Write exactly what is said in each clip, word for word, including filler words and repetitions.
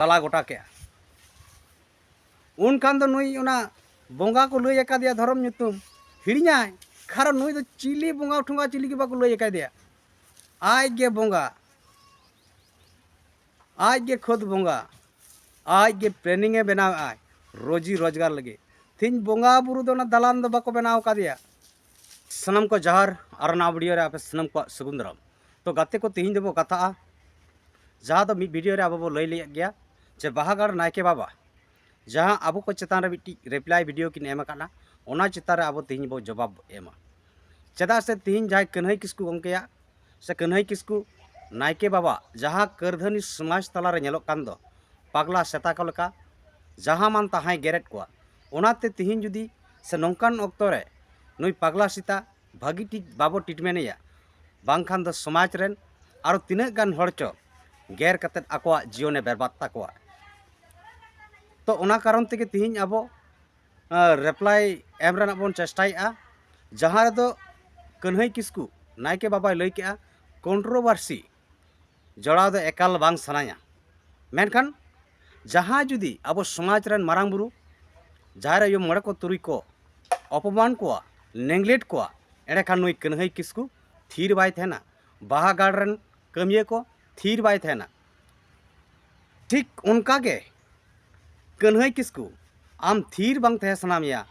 ᱛᱟᱞᱟ ᱜᱚᱴᱟ ᱠᱮᱜᱼᱟ᱾ ᱩᱱᱠᱷᱟᱱ ᱫᱚ ᱱᱩᱭ ᱚᱱᱟ ᱵᱚᱸᱜᱟ ᱠᱚ ᱞᱟᱹᱭ ᱟᱠᱟᱫᱮᱭᱟ ᱫᱷᱚᱨᱚᱢ ᱧᱩᱛᱩᱢ, ᱦᱤᱲᱤᱧᱟᱭ᱾ ᱠᱟᱨᱚᱱ ᱱᱩᱭ ᱫᱚ ᱪᱤᱞᱤ ᱵᱚᱸᱜᱟ ᱴᱷᱚᱸᱜᱟ ᱪᱤᱞᱤ ᱜᱮ ᱵᱟᱠᱚ ᱞᱟᱹᱭ ᱟᱠᱟᱫᱮᱭᱟ᱾ ᱟᱡ ᱜᱮ ᱵᱚᱸᱜᱟ, ᱟᱡ ᱜᱮ ᱠᱷᱩᱫ ᱵᱚᱸᱜᱟ, ᱟᱡ ᱜᱮ planning ᱮ ᱵᱮᱱᱟᱣᱮᱫᱼᱟᱭ ᱨᱳᱡᱤ ᱨᱳᱡᱽᱜᱟᱨ ᱞᱟᱹᱜᱤᱫ᱾ ᱛᱮᱦᱮᱧ ᱵᱚᱸᱜᱟ ᱵᱩᱨᱩ ᱫᱚ ᱚᱱᱟ ᱫᱟᱞᱟᱱ ᱫᱚ ᱵᱟᱠᱚ ᱵᱮᱱᱟᱣ ᱟᱠᱟᱫᱮᱭᱟ᱾ ᱥᱟᱱᱟᱢ ᱠᱚ ᱡᱚᱦᱟᱨ, ᱟᱨ ᱱᱚᱣᱟ video ᱨᱮ ᱟᱯᱮ ᱥᱟᱱᱟᱢ ᱠᱚᱣᱟᱜ ᱥᱟᱹᱜᱩᱱ ᱫᱟᱨᱟᱢ᱾ ᱛᱚ ᱜᱟᱛᱮ ᱠᱚ, ᱛᱮᱦᱮᱧ ᱫᱚᱵᱚ ᱠᱟᱛᱷᱟᱜᱼᱟ, ᱡᱟᱦᱟᱸ ᱫᱚ ᱢᱤᱫ video ᱨᱮ ᱟᱵᱚ ᱵᱚ ᱞᱟᱹᱭ ᱞᱮᱫ ᱜᱮᱭᱟ ᱡᱮ ᱵᱟᱦᱟᱜᱟᱲ ᱱᱟᱭᱠᱮ ᱵᱟᱵᱟ ᱡᱟᱦᱟᱸ ᱟᱵᱚ ᱠᱚ ᱪᱮᱛᱟᱱ ᱨᱮ ᱢᱤᱫᱴᱤᱡ reply video ᱠᱤᱱ ᱮᱢ ᱟᱠᱟᱫᱼᱟ, ᱚᱱᱟ ᱪᱮᱛᱟᱱ ᱨᱮ ᱟᱵᱚ ᱛᱮᱦᱮᱧ ᱵᱚ ᱡᱚᱵᱟᱵ ᱮᱢᱟ᱾ ᱪᱮᱫᱟᱜ ᱥᱮ ᱛᱮᱦᱮᱧ ᱡᱟᱦᱟᱸᱭ ᱠᱟᱹᱱᱦᱟᱹᱭ ᱠᱤᱥᱠᱩ ᱜᱚᱢᱠᱮᱭᱟᱜ ᱥᱮ ᱠᱟᱹᱱᱦᱟᱹᱭ ᱠᱤᱥᱠᱩ ᱱᱟᱭᱠᱮ ᱵᱟᱵᱟ ᱡᱟᱦᱟᱸ ᱠᱟᱹᱨᱫᱷᱟᱹᱱᱤ ᱥᱚᱢᱟᱡᱽ ᱛᱟᱞᱟᱨᱮ ᱧᱮᱞᱚᱜ ᱠᱟᱱ ᱫᱚ ᱯᱟᱜᱽᱞᱟ ᱥᱮᱛᱟ ᱠᱚ ᱞᱮᱠᱟ, ᱡᱟᱦᱟᱸ ᱢᱟᱱ ᱛᱟᱦᱟᱸᱭ ᱜᱮᱨᱮᱫ ᱠᱚᱣᱟ, ᱚᱱᱟᱛᱮ ᱛᱮᱦᱮᱧ ᱡᱩᱫᱤ ᱥᱮ ᱱᱚᱝᱠᱟᱱ ᱚᱠᱛᱚ ᱨᱮ ᱱᱩᱭ ᱯᱟᱜᱽᱞᱟ ᱥᱮᱛᱟ ᱵᱷᱟᱹᱜᱤ ᱴᱷᱤᱠ ᱵᱟᱵᱚ treatment ᱮᱭᱟ, ᱵᱟᱝᱠᱷᱟᱱ ᱫᱚ ᱥᱚᱢᱟᱡᱽ ᱨᱮᱱ ᱟᱨᱚ ᱛᱤᱱᱟᱹᱜ ᱜᱟᱱ ᱦᱚᱲ ᱪᱚ ᱜᱮᱨ ᱠᱟᱛᱮᱫ ᱟᱠᱚᱣᱟᱜ ᱡᱤᱭᱚᱱᱮ ᱵᱮᱨᱵᱟᱫ ᱛᱟᱠᱚᱣᱟ᱾ ᱛᱚ ᱚᱱᱟ ᱠᱟᱨᱚᱱ ᱛᱮᱜᱮ ᱛᱮᱦᱮᱧ ᱟᱵᱚ reply ᱮᱢ ᱨᱮᱱᱟᱜ ᱵᱚᱱ ᱪᱮᱥᱴᱟᱭᱮᱫᱼᱟ, ᱡᱟᱦᱟᱸ ᱨᱮᱫᱚ ᱠᱟᱹᱱᱦᱟᱹᱭ ᱠᱤᱥᱠᱩ ᱱᱟᱭᱠᱮ ᱵᱟᱵᱟᱭ ᱞᱟᱹᱭ ᱠᱮᱜᱼᱟ, controversy ᱡᱚᱲᱟᱣ ᱫᱚ ᱮᱠᱟᱞ ᱵᱟᱝ ᱥᱟᱱᱟᱧᱟ᱾ ᱢᱮᱱᱠᱷᱟᱱ ᱡᱟᱦᱟᱸ ᱡᱩᱫᱤ ᱟᱵᱚ ᱥᱚᱢᱟᱡᱽ ᱨᱮᱱ ᱢᱟᱨᱟᱝ ᱵᱩᱨᱩ, ᱡᱟᱦᱮᱨ ᱟᱭᱳ, ᱢᱚᱬᱮ ᱠᱚ ᱛᱩᱨᱩᱭ ᱠᱚ ᱚᱯᱚᱢᱟᱱ ᱠᱚᱣᱟ, neglect ᱠᱚᱣᱟ, ᱮᱸᱰᱮᱠᱷᱟᱱ ᱱᱩᱭ ᱠᱟᱹᱱᱦᱟᱹᱭ ᱠᱤᱥᱠᱩ ᱛᱷᱤᱨ ᱵᱟᱭ ᱛᱟᱦᱮᱱᱟ᱾ ᱵᱟᱦᱟ ᱜᱟᱲ ᱨᱮᱱ ᱠᱟᱹᱢᱤᱭᱟᱹ ᱠᱚ ᱛᱷᱤᱨ ᱵᱟᱭ ᱛᱟᱦᱮᱱᱟ᱾ ᱴᱷᱤᱠ ᱚᱱᱠᱟ ᱜᱮ ᱠᱟᱹᱱᱦᱟᱹᱭ ᱠᱤᱥᱠᱩ, ᱟᱢ ᱛᱷᱤᱨ ᱵᱟᱝ ᱛᱟᱦᱮᱸ ᱥᱟᱱᱟ ᱢᱮᱭᱟ,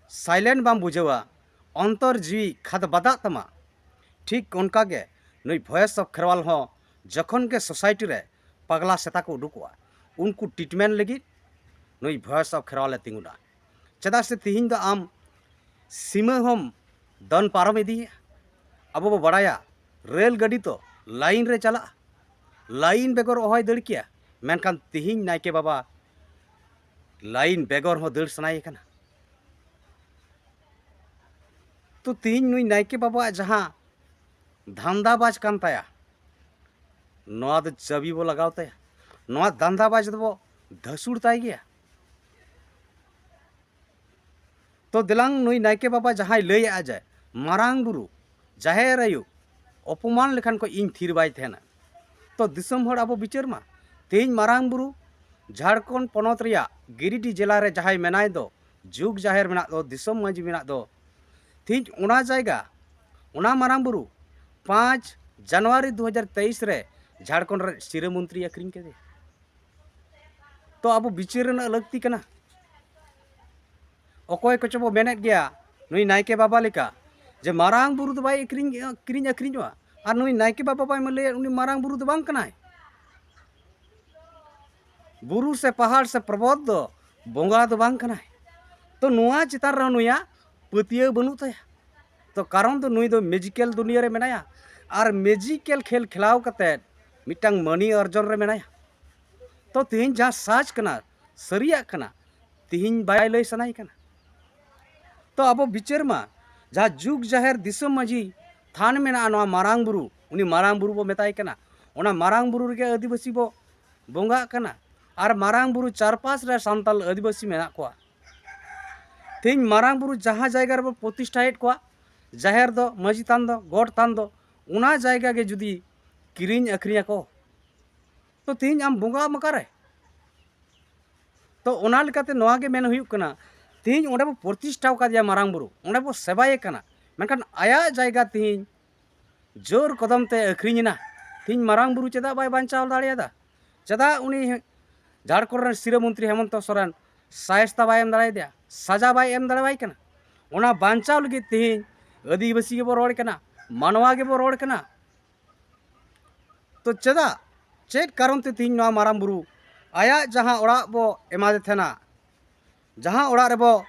silent ᱵᱟᱢ ᱵᱩᱡᱷᱟᱹᱣᱟ, ᱚᱱᱛᱚᱨ ᱡᱤᱣᱤ ᱠᱷᱟᱫᱽ ᱵᱟᱫᱟᱜ ᱛᱟᱢᱟ᱾ ᱴᱷᱤᱠ ᱚᱱᱠᱟ ᱜᱮ ᱱᱩᱭ Voice of ᱠᱷᱮᱨᱣᱟᱞ ᱦᱚᱸ ᱡᱚᱠᱷᱚᱱ ᱜᱮ society ᱨᱮ ᱯᱟᱜᱽᱞᱟ ᱥᱮᱛᱟ ᱠᱚ ᱩᱰᱩᱠᱚᱜᱼᱟ, ᱩᱱᱠᱩ treatment ᱞᱟᱹᱜᱤᱫ ᱱᱩᱭ Voice of ᱠᱷᱮᱨᱣᱟᱞ ᱮ ᱛᱤᱸᱜᱩᱱᱟ᱾ ᱪᱮᱫᱟᱜ ᱥᱮ ᱛᱤᱦᱤᱧ ᱫᱚ ᱟᱢ ᱥᱤᱢᱟᱹ ᱦᱚᱸᱢ ᱫᱚᱱ ᱯᱟᱨᱚᱢ ᱤᱫᱤᱭᱮᱫᱼᱟ᱾ ᱟᱵᱚ ᱵᱚ ᱵᱟᱲᱟᱭᱟ ᱨᱮᱹᱞ ᱜᱟᱹᱰᱤ ᱫᱚ line ᱨᱮ ᱪᱟᱞᱟᱜᱼᱟ, line ᱵᱮᱜᱚᱨ ᱚᱦᱚᱭ ᱫᱟᱹᱲ ᱠᱮᱭᱟ, ᱢᱮᱱᱠᱷᱟᱱ ᱛᱤᱦᱤᱧ ᱱᱟᱭᱠᱮ ᱵᱟᱵᱟ line ᱵᱮᱜᱚᱨ ᱦᱚᱸ ᱫᱟᱹᱲ ᱥᱟᱱᱟᱭᱮ ᱠᱟᱱᱟ᱾ ᱛᱚ ᱛᱤᱦᱤᱧ ᱱᱩᱭ ᱱᱟᱭᱠᱮ ᱵᱟᱵᱟᱣᱟᱜ ᱡᱟᱦᱟᱸ ᱫᱷᱟᱱᱫᱟᱵᱟᱡᱽ ᱠᱟᱱ ᱛᱟᱭᱟ, ᱱᱚᱣᱟ ᱫᱚ ᱪᱟᱹᱵᱤ ᱵᱚ ᱞᱟᱜᱟᱣ ᱛᱟᱭᱟ, ᱱᱚᱣᱟ ᱫᱷᱟᱱᱫᱟᱵᱟᱡᱽ ᱫᱚᱵᱚ ᱫᱷᱟᱹᱥᱩᱲ ᱛᱟᱭ ᱜᱮᱭᱟ᱾ ᱛᱚ ᱫᱮᱞᱟᱝ ᱱᱩᱭ ᱱᱟᱭᱠᱮ ᱵᱟᱵᱟ ᱡᱟᱦᱟᱸᱭ ᱞᱟᱹᱭᱮᱜᱼᱟ ᱡᱮ ᱢᱟᱨᱟᱝ ᱵᱩᱨᱩ, ᱡᱟᱦᱮᱨ ᱟᱭᱳ ᱚᱯᱚᱢᱟᱱ ᱞᱮᱠᱷᱟᱱ ᱠᱚ ᱤᱧ ᱛᱷᱤᱨ ᱵᱟᱭ ᱛᱟᱦᱮᱱᱟ᱾ ᱛᱚ ᱫᱤᱥᱚᱢ ᱦᱚᱲ ᱟᱵᱚ ᱵᱤᱪᱟᱹᱨ ᱢᱟ, ᱛᱮᱦᱮᱧ ᱢᱟᱨᱟᱝ ᱵᱩᱨᱩ ᱡᱷᱟᱲᱠᱷᱚᱸᱰ ᱯᱚᱱᱚᱛ ᱨᱮᱭᱟᱜ ᱜᱤᱨᱤᱰᱤ ᱡᱮᱞᱟ ᱨᱮ ᱡᱟᱦᱟᱸᱭ ᱢᱮᱱᱟᱭ ᱫᱚ, ᱡᱩᱜᱽ ᱡᱟᱦᱮᱨ ᱢᱮᱱᱟᱜ ᱫᱚ, ᱫᱤᱥᱚᱢ ᱢᱟᱹᱡᱷᱤ ᱢᱮᱱᱟᱜ ᱫᱚ, ᱛᱮᱦᱮᱧ ᱚᱱᱟ ᱡᱟᱭᱜᱟ, ᱚᱱᱟ ᱢᱟᱨᱟᱝ ᱵᱩᱨᱩ ᱯᱟᱸᱪ ᱡᱟᱱᱩᱣᱟᱨᱤ ᱫᱩ ᱦᱟᱡᱟᱨ ᱛᱮᱭᱤᱥ ᱨᱮ ᱡᱷᱟᱲᱠᱷᱚᱸᱰ ᱨᱮ ᱥᱤᱨᱟᱹ ᱢᱚᱱᱛᱨᱤ ᱟᱹᱠᱷᱨᱤᱧ ᱠᱮᱫᱮ᱾ ᱛᱚ ᱟᱵᱚ ᱵᱤᱪᱟᱹᱨ ᱨᱮᱱᱟᱜ ᱞᱟᱹᱠᱛᱤ ᱠᱟᱱᱟ᱾ ᱚᱠᱚᱭ ᱠᱚᱪᱚ ᱵᱚ ᱢᱮᱱᱮᱫ ᱜᱮᱭᱟ ᱱᱩᱭ ᱱᱟᱭᱠᱮ ᱵᱟᱵᱟ ᱞᱮᱠᱟ, ᱡᱮ ᱢᱟᱨᱟᱝ ᱵᱩᱨᱩ ᱫᱚ ᱵᱟᱭ ᱟᱹᱠᱷᱨᱤᱧ, ᱠᱤᱨᱤᱧ ᱟᱹᱠᱷᱨᱤᱧᱚᱜᱼᱟ, ᱟᱨ ᱱᱩᱭ ᱱᱟᱭᱠᱮ ᱵᱟᱵᱟ ᱵᱟᱭ ᱞᱟᱹᱭᱟ ᱩᱱᱤ ᱢᱟᱨᱟᱝ ᱵᱩᱨᱩ ᱫᱚ ᱵᱟᱝ ᱠᱟᱱᱟᱭ᱾ ᱵᱩᱨᱩ ᱥᱮ ᱯᱟᱦᱟᱲ ᱥᱮ ᱯᱚᱨᱵᱚᱛ ᱫᱚ ᱵᱚᱸᱜᱟ ᱫᱚ ᱵᱟᱝ ᱠᱟᱱᱟᱭ᱾ ᱛᱚ ᱱᱚᱣᱟ ᱪᱮᱛᱟᱱ ᱨᱮᱦᱚᱸ ᱱᱩᱭᱟᱜ ᱯᱟᱹᱛᱭᱟᱹᱣ ᱵᱟᱹᱱᱩᱜ ᱛᱟᱭᱟ᱾ ᱛᱚ ᱠᱟᱨᱚᱱ ᱫᱚ ᱱᱩᱭ ᱫᱚ ᱢᱮᱡᱤᱠᱮᱞ ᱫᱩᱱᱤᱭᱟᱹ ᱨᱮ ᱢᱮᱱᱟᱭᱟ, ᱟᱨ ᱢᱮᱡᱤᱠᱮᱞ ᱠᱷᱮᱞ ᱠᱷᱮᱞᱟᱣ ᱠᱟᱛᱮᱫ ᱢᱤᱫᱴᱟᱝ ᱢᱟᱹᱱᱤ ᱚᱨᱡᱚᱱ ᱨᱮ ᱢᱮᱱᱟᱭᱟ᱾ ᱛᱚ ᱛᱮᱦᱮᱧ ᱡᱟᱦᱟᱸ ᱥᱟᱪ ᱠᱟᱱᱟ, ᱥᱟᱹᱨᱤᱭᱟᱜ ᱠᱟᱱᱟ, ᱛᱮᱦᱮᱧ ᱵᱟᱭ ᱞᱟᱹᱭ ᱥᱟᱱᱟᱭᱮ ᱠᱟᱱᱟ᱾ ᱛᱚ ᱟᱵᱚ ᱵᱤᱪᱟᱹᱨ ᱢᱟ, ᱡᱟᱦᱟᱸ ᱡᱩᱜᱽ ᱡᱟᱦᱮᱨ ᱫᱤᱥᱚᱢ ᱢᱟᱹᱡᱷᱤ ᱛᱷᱟᱱ ᱢᱮᱱᱟᱜᱼᱟ, ᱱᱚᱣᱟ ᱢᱟᱨᱟᱝ ᱵᱩᱨᱩ, ᱩᱱᱤ ᱢᱟᱨᱟᱝ ᱵᱩᱨᱩ ᱵᱚ ᱢᱮᱛᱟᱭ ᱠᱟᱱᱟ᱾ ᱚᱱᱟ ᱢᱟᱨᱟᱝ ᱵᱩᱨᱩ ᱨᱮᱜᱮ ᱟᱹᱫᱤᱵᱟᱹᱥᱤ ᱵᱚ ᱵᱚᱸᱜᱟᱜ ᱠᱟᱱᱟ, ᱟᱨ ᱢᱟᱨᱟᱝ ᱵᱩᱨᱩ ᱪᱟᱨᱯᱟᱥ ᱨᱮ ᱥᱟᱱᱛᱟᱲ ᱟᱹᱫᱤᱵᱟᱹᱥᱤ ᱢᱮᱱᱟᱜ ᱠᱚᱣᱟ᱾ ᱛᱮᱦᱮᱧ ᱢᱟᱨᱟᱝ ᱵᱩᱨᱩ ᱡᱟᱦᱟᱸ ᱡᱟᱭᱜᱟ ᱨᱮᱵᱚ ᱯᱨᱚᱛᱤᱥᱴᱷᱟᱭᱮᱫ ᱠᱚᱣᱟ, ᱡᱟᱦᱮᱨ ᱫᱚ, ᱢᱟᱹᱡᱷᱤ ᱛᱷᱟᱱ ᱫᱚ, ᱜᱚᱰ ᱛᱷᱟᱱ ᱫᱚ, ᱚᱱᱟ ᱡᱟᱭᱜᱟ ᱜᱮ ᱡᱩᱫᱤ ᱠᱤᱨᱤᱧ ᱟᱹᱠᱷᱨᱤᱧ ᱟᱠᱚ, ᱛᱚ ᱛᱮᱦᱮᱧ ᱟᱢ ᱵᱚᱸᱜᱟᱜ ᱟᱢ ᱚᱠᱟᱨᱮ? ᱛᱚ ᱚᱱᱟ ᱞᱮᱠᱟᱛᱮ ᱱᱚᱣᱟ ᱜᱮ ᱢᱮᱱ ᱦᱩᱭᱩᱜ ᱠᱟᱱᱟ, ᱛᱮᱦᱮᱧ ᱚᱸᱰᱮ ᱵᱚ ᱯᱨᱚᱛᱤᱥᱴᱷᱟ ᱟᱠᱟᱫᱮᱭᱟ ᱢᱟᱨᱟᱝ ᱵᱩᱨᱩ, ᱚᱸᱰᱮ ᱵᱚ ᱥᱮᱵᱟᱭᱮ ᱠᱟᱱᱟ, ᱢᱮᱱᱠᱷᱟᱱ ᱟᱭᱟᱜ ᱡᱟᱭᱜᱟ ᱛᱮᱦᱮᱧ ᱡᱳᱨ ᱠᱚᱫᱚᱢ ᱛᱮ ᱟᱹᱠᱷᱨᱤᱧ ᱮᱱᱟ᱾ ᱛᱮᱦᱮᱧ ᱢᱟᱨᱟᱝ ᱵᱩᱨᱩ ᱪᱮᱫᱟᱜ ᱵᱟᱭ ᱵᱟᱧᱪᱟᱣ ᱫᱟᱲᱮᱭᱟᱫᱟ? ᱪᱮᱫᱟᱜ ᱩᱱᱤ ᱡᱷᱟᱲᱠᱷᱚᱸᱰ ᱨᱮᱱ ᱥᱤᱨᱟᱹ ᱢᱚᱱᱛᱨᱤ ᱦᱮᱢᱚᱱᱛᱚ ᱥᱚᱨᱮᱱ ᱥᱟᱭᱮᱥᱛᱟ ᱵᱟᱭ ᱮᱢ ᱫᱟᱲᱮᱭᱟᱫᱮᱭᱟ, ᱥᱟᱡᱟ ᱵᱟᱭ ᱮᱢ ᱫᱟᱲᱮᱣᱟᱭ ᱠᱟᱱᱟ? ᱚᱱᱟ ᱵᱟᱧᱪᱟᱣ ᱞᱟᱹᱜᱤᱫ ᱛᱮᱦᱮᱧ ᱟᱹᱫᱤᱵᱟᱹᱥᱤ ᱜᱮᱵᱚ ᱨᱚᱲ ᱠᱟᱱᱟ, ᱢᱟᱱᱣᱟ ᱜᱮᱵᱚ ᱨᱚᱲ ᱠᱟᱱᱟ᱾ ᱛᱚ ᱪᱮᱫᱟᱜ, ᱪᱮᱫ ᱠᱟᱨᱚᱱ ᱛᱮ ᱛᱮᱦᱮᱧ ᱱᱚᱣᱟ ᱢᱟᱨᱟᱝ ᱵᱩᱨᱩ ᱟᱭᱟᱜ ᱡᱟᱦᱟᱸ ᱚᱲᱟᱜ ᱵᱚ ᱮᱢᱟᱫᱮ ᱛᱟᱦᱮᱱᱟ, ᱡᱟᱦᱟᱸ ᱚᱲᱟᱜ ᱨᱮᱵᱚ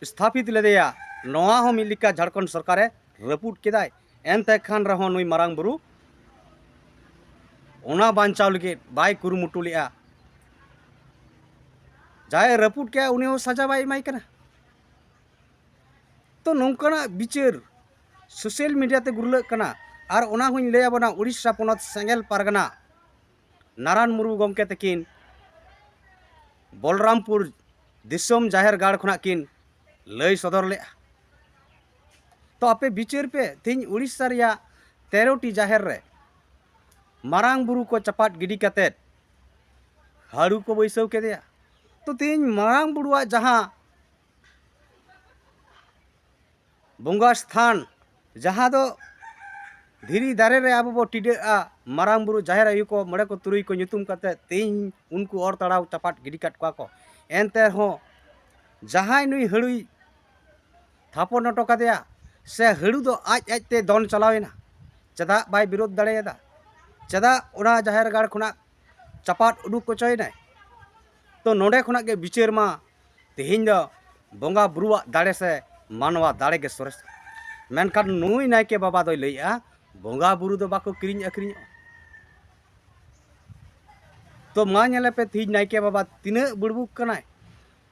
ᱥᱛᱷᱟᱯᱤᱛ ᱞᱮᱫᱮᱭᱟ, ᱱᱚᱣᱟ ᱦᱚᱸ ᱢᱤᱫ ᱞᱮᱠᱟ ᱡᱷᱟᱲᱠᱷᱚᱸᱰ ᱥᱚᱨᱠᱟᱨᱮ ᱨᱟᱹᱯᱩᱫ ᱠᱮᱫᱟᱭ᱾ ᱮᱱᱛᱮ ᱠᱷᱟᱱ ᱨᱮᱦᱚᱸ ᱱᱩᱭ ᱢᱟᱨᱟᱝ ᱵᱩᱨᱩ ᱚᱱᱟ ᱵᱟᱧᱪᱟᱣ ᱞᱟᱹᱜᱤᱫ ᱵᱟᱭ ᱠᱩᱨᱩᱢᱩᱴᱩ ᱞᱮᱫᱼᱟ᱾ ᱡᱟᱦᱟᱸᱭ ᱨᱟᱹᱯᱩᱫ ᱠᱮᱫᱼᱟ, ᱩᱱᱤ ᱦᱚᱸ ᱥᱟᱡᱟ ᱵᱟᱭ ᱮᱢᱟᱭ ᱠᱟᱱᱟ᱾ ᱛᱚ ᱱᱚᱝᱠᱟᱱᱟᱜ ᱵᱤᱪᱟᱹᱨ ᱥᱳᱥᱟᱞ ᱢᱤᱰᱤᱭᱟ ᱛᱮ ᱜᱩᱨᱞᱟᱹᱜ ᱠᱟᱱᱟ᱾ ᱟᱨ ᱚᱱᱟ ᱦᱚᱸᱧ ᱞᱟᱹᱭ ᱟᱵᱚᱱᱟ, ᱩᱲᱤᱥᱥᱟ ᱯᱚᱱᱚᱛ ᱥᱮᱸᱜᱮᱞ ᱯᱟᱨᱜᱟᱱᱟ ᱱᱟᱨᱟᱱ ᱢᱩᱨᱢᱩ ᱜᱚᱢᱠᱮ ᱛᱟᱹᱠᱤᱱ ᱵᱚᱞᱨᱟᱢᱯᱩᱨ ᱫᱤᱥᱚᱢ ᱡᱟᱦᱮᱨ ᱜᱟᱲ ᱠᱷᱚᱱᱟᱜ ᱠᱤᱱ ᱞᱟᱹᱭ ᱥᱚᱫᱚᱨ ᱞᱮᱫᱼᱟ᱾ ᱛᱚ ᱟᱯᱮ ᱵᱤᱪᱟᱹᱨ ᱯᱮ, ᱛᱮᱦᱮᱧ ᱩᱲᱤᱥᱥᱟ ᱨᱮᱭᱟᱜ ᱛᱮᱨᱚᱴᱤ ᱡᱟᱦᱮᱨ ᱨᱮ ᱢᱟᱨᱟᱝ ᱵᱩᱨᱩ ᱠᱚ ᱪᱟᱯᱟᱫ ᱜᱤᱰᱤ ᱠᱟᱛᱮᱫ ᱦᱟᱹᱲᱩ ᱠᱚ ᱵᱟᱹᱭᱥᱟᱹᱣ ᱠᱮᱫᱮᱭᱟ᱾ ᱛᱚ ᱛᱮᱦᱮᱧ ᱢᱟᱨᱟᱝ ᱵᱩᱨᱩᱣᱟᱜ ᱡᱟᱦᱟᱸ ᱵᱚᱸᱜᱟ ᱥᱛᱷᱟᱱ, ᱡᱟᱦᱟᱸ ᱫᱚ ᱫᱷᱤᱨᱤ ᱫᱟᱨᱮ ᱨᱮ ᱟᱵᱚ ᱵᱚ ᱴᱤᱰᱟᱹᱜᱼᱟ, ᱢᱟᱨᱟᱝ ᱵᱩᱨᱩ, ᱡᱟᱦᱮᱨ ᱟᱭᱳ ᱠᱚ, ᱢᱚᱬᱮ ᱠᱚ, ᱛᱩᱨᱩᱭ ᱠᱚ ᱧᱩᱛᱩᱢ ᱠᱟᱛᱮᱫ ᱛᱮᱦᱮᱧ ᱩᱱᱠᱩ ᱚᱨ ᱛᱟᱲᱟᱣ ᱪᱟᱯᱟᱫ ᱜᱤᱰᱤ ᱠᱟᱫ ᱠᱚᱣᱟ ᱠᱚ᱾ ᱮᱱᱛᱮ ᱨᱮᱦᱚᱸ ᱡᱟᱦᱟᱸᱭ ᱱᱩᱭ ᱦᱟᱹᱲᱩᱭ ᱛᱷᱟᱯᱚᱱ ᱦᱚᱴᱚ ᱠᱟᱫᱮᱭᱟ, ᱥᱮ ᱦᱟᱹᱲᱩ ᱫᱚ ᱟᱡ ᱟᱡᱛᱮ ᱫᱚᱱ ᱪᱟᱞᱟᱣᱮᱱᱟ? ᱪᱮᱫᱟᱜ ᱵᱟᱭ ᱵᱤᱨᱳᱫᱷ ᱫᱟᱲᱮᱭᱟᱫᱟ? ᱪᱮᱫᱟᱜ ᱚᱱᱟ ᱡᱟᱦᱮᱨ ᱜᱟᱲ ᱠᱷᱚᱱᱟᱜ ᱪᱟᱯᱟᱫ ᱩᱰᱩᱠ ᱦᱚᱪᱚᱭᱮᱱᱟᱭ? ᱛᱚ ᱱᱚᱰᱮ ᱠᱷᱚᱱᱟᱜ ᱜᱮ ᱵᱤᱪᱟᱹᱨ ᱢᱟ, ᱛᱮᱦᱮᱧ ᱫᱚ ᱵᱚᱸᱜᱟ ᱵᱩᱨᱩᱣᱟᱜ ᱫᱟᱲᱮ ᱥᱮ ᱢᱟᱱᱣᱟ ᱫᱟᱲᱮ ᱜᱮ ᱥᱚᱨᱮᱥᱟ᱾ ᱢᱮᱱᱠᱷᱟᱱ ᱱᱩᱭ ᱱᱟᱭᱠᱮ ᱵᱟᱵᱟ ᱫᱚᱭ ᱞᱟᱹᱭᱮᱜᱼᱟ, ᱵᱚᱸᱜᱟ ᱵᱩᱨᱩ ᱫᱚ ᱵᱟᱠᱚ ᱠᱤᱨᱤᱧ ᱟᱹᱠᱷᱨᱤᱧᱚᱜᱼᱟ᱾ ᱛᱚ ᱢᱟ ᱧᱮᱞᱮ ᱯᱮ, ᱛᱮᱦᱮᱧ ᱱᱟᱭᱠᱮ ᱵᱟᱵᱟ ᱛᱤᱱᱟᱹᱜ ᱵᱩᱲᱵᱩᱠ ᱠᱟᱱᱟᱭ᱾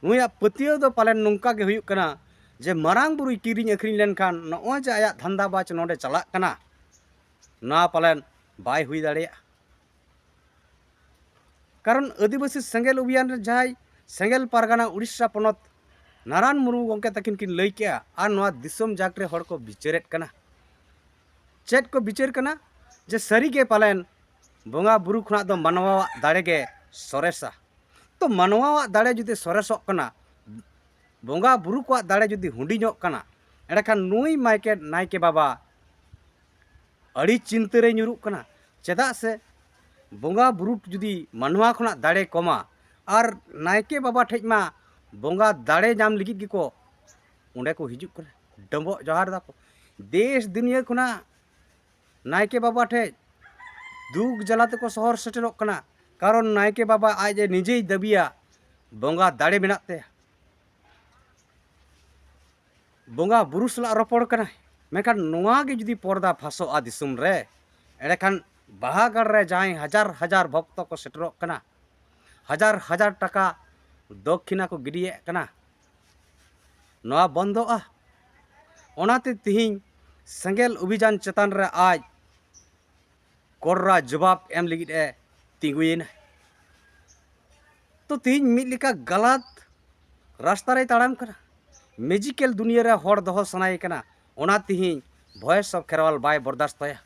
ᱱᱩᱭᱟᱜ ᱯᱟᱹᱛᱭᱟᱹᱣ ᱫᱚ ᱯᱟᱞᱮᱱ ᱱᱚᱝᱠᱟ ᱜᱮ ᱦᱩᱭᱩᱜ ᱠᱟᱱᱟ ᱡᱮ ᱢᱟᱨᱟᱝ ᱵᱩᱨᱩᱭ ᱠᱤᱨᱤᱧ ᱟᱹᱠᱷᱨᱤᱧ ᱞᱮᱱᱠᱷᱟᱱ ᱱᱚᱜᱼᱚᱭ ᱡᱮ ᱟᱭᱟᱜ ᱫᱷᱟᱱᱫᱟ ᱵᱟᱡᱽ ᱱᱚᱰᱮ ᱪᱟᱞᱟᱜ ᱠᱟᱱᱟ, ᱱᱚᱣᱟ ᱯᱟᱞᱮᱱ ᱵᱟᱭ ᱦᱩᱭ ᱫᱟᱲᱮᱭᱟᱜᱼᱟ᱾ ᱠᱟᱨᱚᱱ ᱟᱹᱫᱤᱵᱟᱹᱥᱤ ᱥᱮᱸᱜᱮᱞ ᱚᱵᱷᱤᱭᱟᱱ ᱨᱮ ᱡᱟᱦᱟᱸᱭ ᱥᱮᱸᱜᱮᱞ ᱯᱟᱨᱜᱟᱱᱟ ᱩᱲᱤᱥᱥᱟ ᱯᱚᱱᱚᱛ ᱱᱟᱨᱟᱱ ᱢᱩᱨᱢᱩ ᱜᱚᱢᱠᱮ ᱛᱟᱹᱠᱤᱱ ᱠᱤᱱ ᱞᱟᱹᱭ ᱠᱮᱜᱼᱟ, ᱟᱨ ᱱᱚᱣᱟ ᱫᱤᱥᱚᱢ ᱡᱟᱠ ᱨᱮ ᱦᱚᱲ ᱠᱚ ᱵᱤᱪᱟᱹᱨᱮᱫ ᱠᱟᱱᱟ᱾ ᱪᱮᱫ ᱠᱚ ᱵᱤᱪᱟᱹᱨ ᱠᱟᱱᱟ? ᱡᱮ ᱥᱟᱹᱨᱤᱜᱮ ᱯᱟᱞᱮᱱ ᱵᱚᱸᱜᱟ ᱵᱩᱨᱩ ᱠᱷᱚᱱᱟᱜ ᱫᱚ ᱢᱟᱱᱣᱟᱣᱟᱜ ᱫᱟᱲᱮ ᱜᱮ ᱥᱚᱨᱮᱥᱟ᱾ ᱛᱚ ᱢᱟᱱᱣᱟᱣᱟᱜ ᱫᱟᱲᱮ ᱡᱩᱫᱤ ᱥᱚᱨᱮᱥᱚᱜ ᱠᱟᱱᱟ, ᱵᱚᱸᱜᱟ ᱵᱩᱨᱩ ᱠᱚᱣᱟᱜ ᱫᱟᱲᱮ ᱡᱩᱫᱤ ᱦᱩᱰᱤᱧᱚᱜ ᱠᱟᱱᱟ, ᱮᱸᱰᱮᱠᱷᱟᱱ ᱱᱩᱭ ᱢᱟᱭᱠᱮ ᱱᱟᱭᱠᱮ ᱵᱟᱵᱟ ᱟᱹᱰᱤ ᱪᱤᱱᱛᱟᱹ ᱨᱮ ᱧᱩᱨᱩᱜ ᱠᱟᱱᱟ᱾ ᱪᱮᱫᱟᱜ ᱥᱮ ᱵᱚᱸᱜᱟ ᱵᱩᱨᱩ ᱡᱩᱫᱤ ᱢᱟᱱᱣᱟ ᱠᱷᱚᱱᱟᱜ ᱫᱟᱲᱮ ᱠᱚᱢᱟ, ᱟᱨ ᱱᱟᱭᱠᱮ ᱵᱟᱵᱟ ᱴᱷᱮᱡ ᱢᱟ ᱵᱚᱸᱜᱟ ᱫᱟᱲᱮ ᱧᱟᱢ ᱞᱟᱹᱜᱤᱫ ᱜᱮᱠᱚ ᱚᱸᱰᱮ ᱠᱚ ᱦᱤᱡᱩᱜ ᱠᱟᱱᱟ, ᱰᱚᱸᱵᱚᱜ ᱡᱚᱦᱟᱨ ᱫᱟᱠᱚ᱾ ᱫᱮᱥ ᱫᱩᱱᱤᱭᱟᱹ ᱠᱷᱚᱱᱟᱜ ᱱᱟᱭᱠᱮ ᱵᱟᱵᱟ ᱴᱷᱮᱡ ᱫᱩᱠ ᱡᱟᱞᱟ ᱛᱮᱠᱚ ᱥᱚᱦᱚᱨ ᱥᱮᱴᱮᱨᱚᱜ ᱠᱟᱱᱟ, ᱠᱟᱨᱚᱱ ᱱᱟᱭᱠᱮ ᱵᱟᱵᱟ ᱟᱡ ᱮ ᱱᱤᱡᱮᱭ ᱫᱟᱹᱵᱤᱭᱟ ᱵᱚᱸᱜᱟ ᱫᱟᱲᱮ ᱢᱮᱱᱟᱜ ᱛᱟᱭᱟ, ᱵᱚᱸᱜᱟ ᱵᱩᱨᱩ ᱥᱟᱞᱟᱜ ᱨᱚᱯᱚᱲ ᱠᱟᱱᱟᱭ᱾ ᱢᱮᱱᱠᱷᱟᱱ ᱱᱚᱣᱟ ᱜᱮ ᱡᱩᱫᱤ ᱯᱚᱨᱫᱟ ᱯᱷᱟᱥᱚᱜᱼᱟ ᱫᱤᱥᱚᱢ ᱨᱮ, ᱮᱸᱰᱮᱠᱷᱟᱱ ᱵᱟᱦᱟᱜᱟᱲ ᱨᱮ ᱡᱟᱦᱟᱸᱭ ᱦᱟᱡᱟᱨ ᱦᱟᱡᱟᱨ ᱵᱷᱚᱠᱛᱚ ᱠᱚ ᱥᱮᱴᱮᱨᱚᱜ ᱠᱟᱱᱟ, ᱦᱟᱡᱟᱨ ᱦᱟᱡᱟᱨ ᱴᱟᱠᱟ ᱫᱚᱠᱠᱷᱤᱱᱟ ᱠᱚ ᱜᱤᱰᱤᱭᱮᱫ ᱠᱟᱱᱟ, ᱱᱚᱣᱟ ᱵᱚᱱᱫᱚᱜᱼᱟ᱾ ᱚᱱᱟᱛᱮ ᱛᱤᱦᱤᱧ ᱥᱮᱸᱜᱮᱞ ᱚᱵᱷᱤᱡᱟᱱ ᱪᱮᱛᱟᱱ ᱨᱮ ᱟᱡ ᱠᱚᱲᱨᱟ ᱡᱚᱵᱟᱵ ᱮᱢ ᱞᱟᱹᱜᱤᱫ ᱮ ᱛᱤᱸᱜᱩᱭᱮᱱᱟ᱾ ᱛᱚ ᱛᱤᱦᱤᱧ ᱢᱤᱫ ᱞᱮᱠᱟ ᱜᱟᱞᱟᱛ ᱨᱟᱥᱛᱟ ᱨᱮᱭ ᱛᱟᱲᱟᱢ ᱠᱟᱱᱟ᱾ ᱢᱮᱡᱤᱠᱮᱞ ᱫᱩᱱᱤᱭᱟᱹ ᱨᱮ ᱦᱚᱲ ᱫᱚᱦᱚ ᱥᱟᱱᱟᱭᱮ ᱠᱟᱱᱟ, ᱚᱱᱟ ᱛᱤᱦᱤᱧ ᱵᱷᱚᱭᱮᱥ ᱚᱯᱷ ᱠᱷᱮᱨᱣᱟᱞ ᱵᱟᱭ ᱵᱚᱨᱫᱟᱥᱛᱚᱭᱟ᱾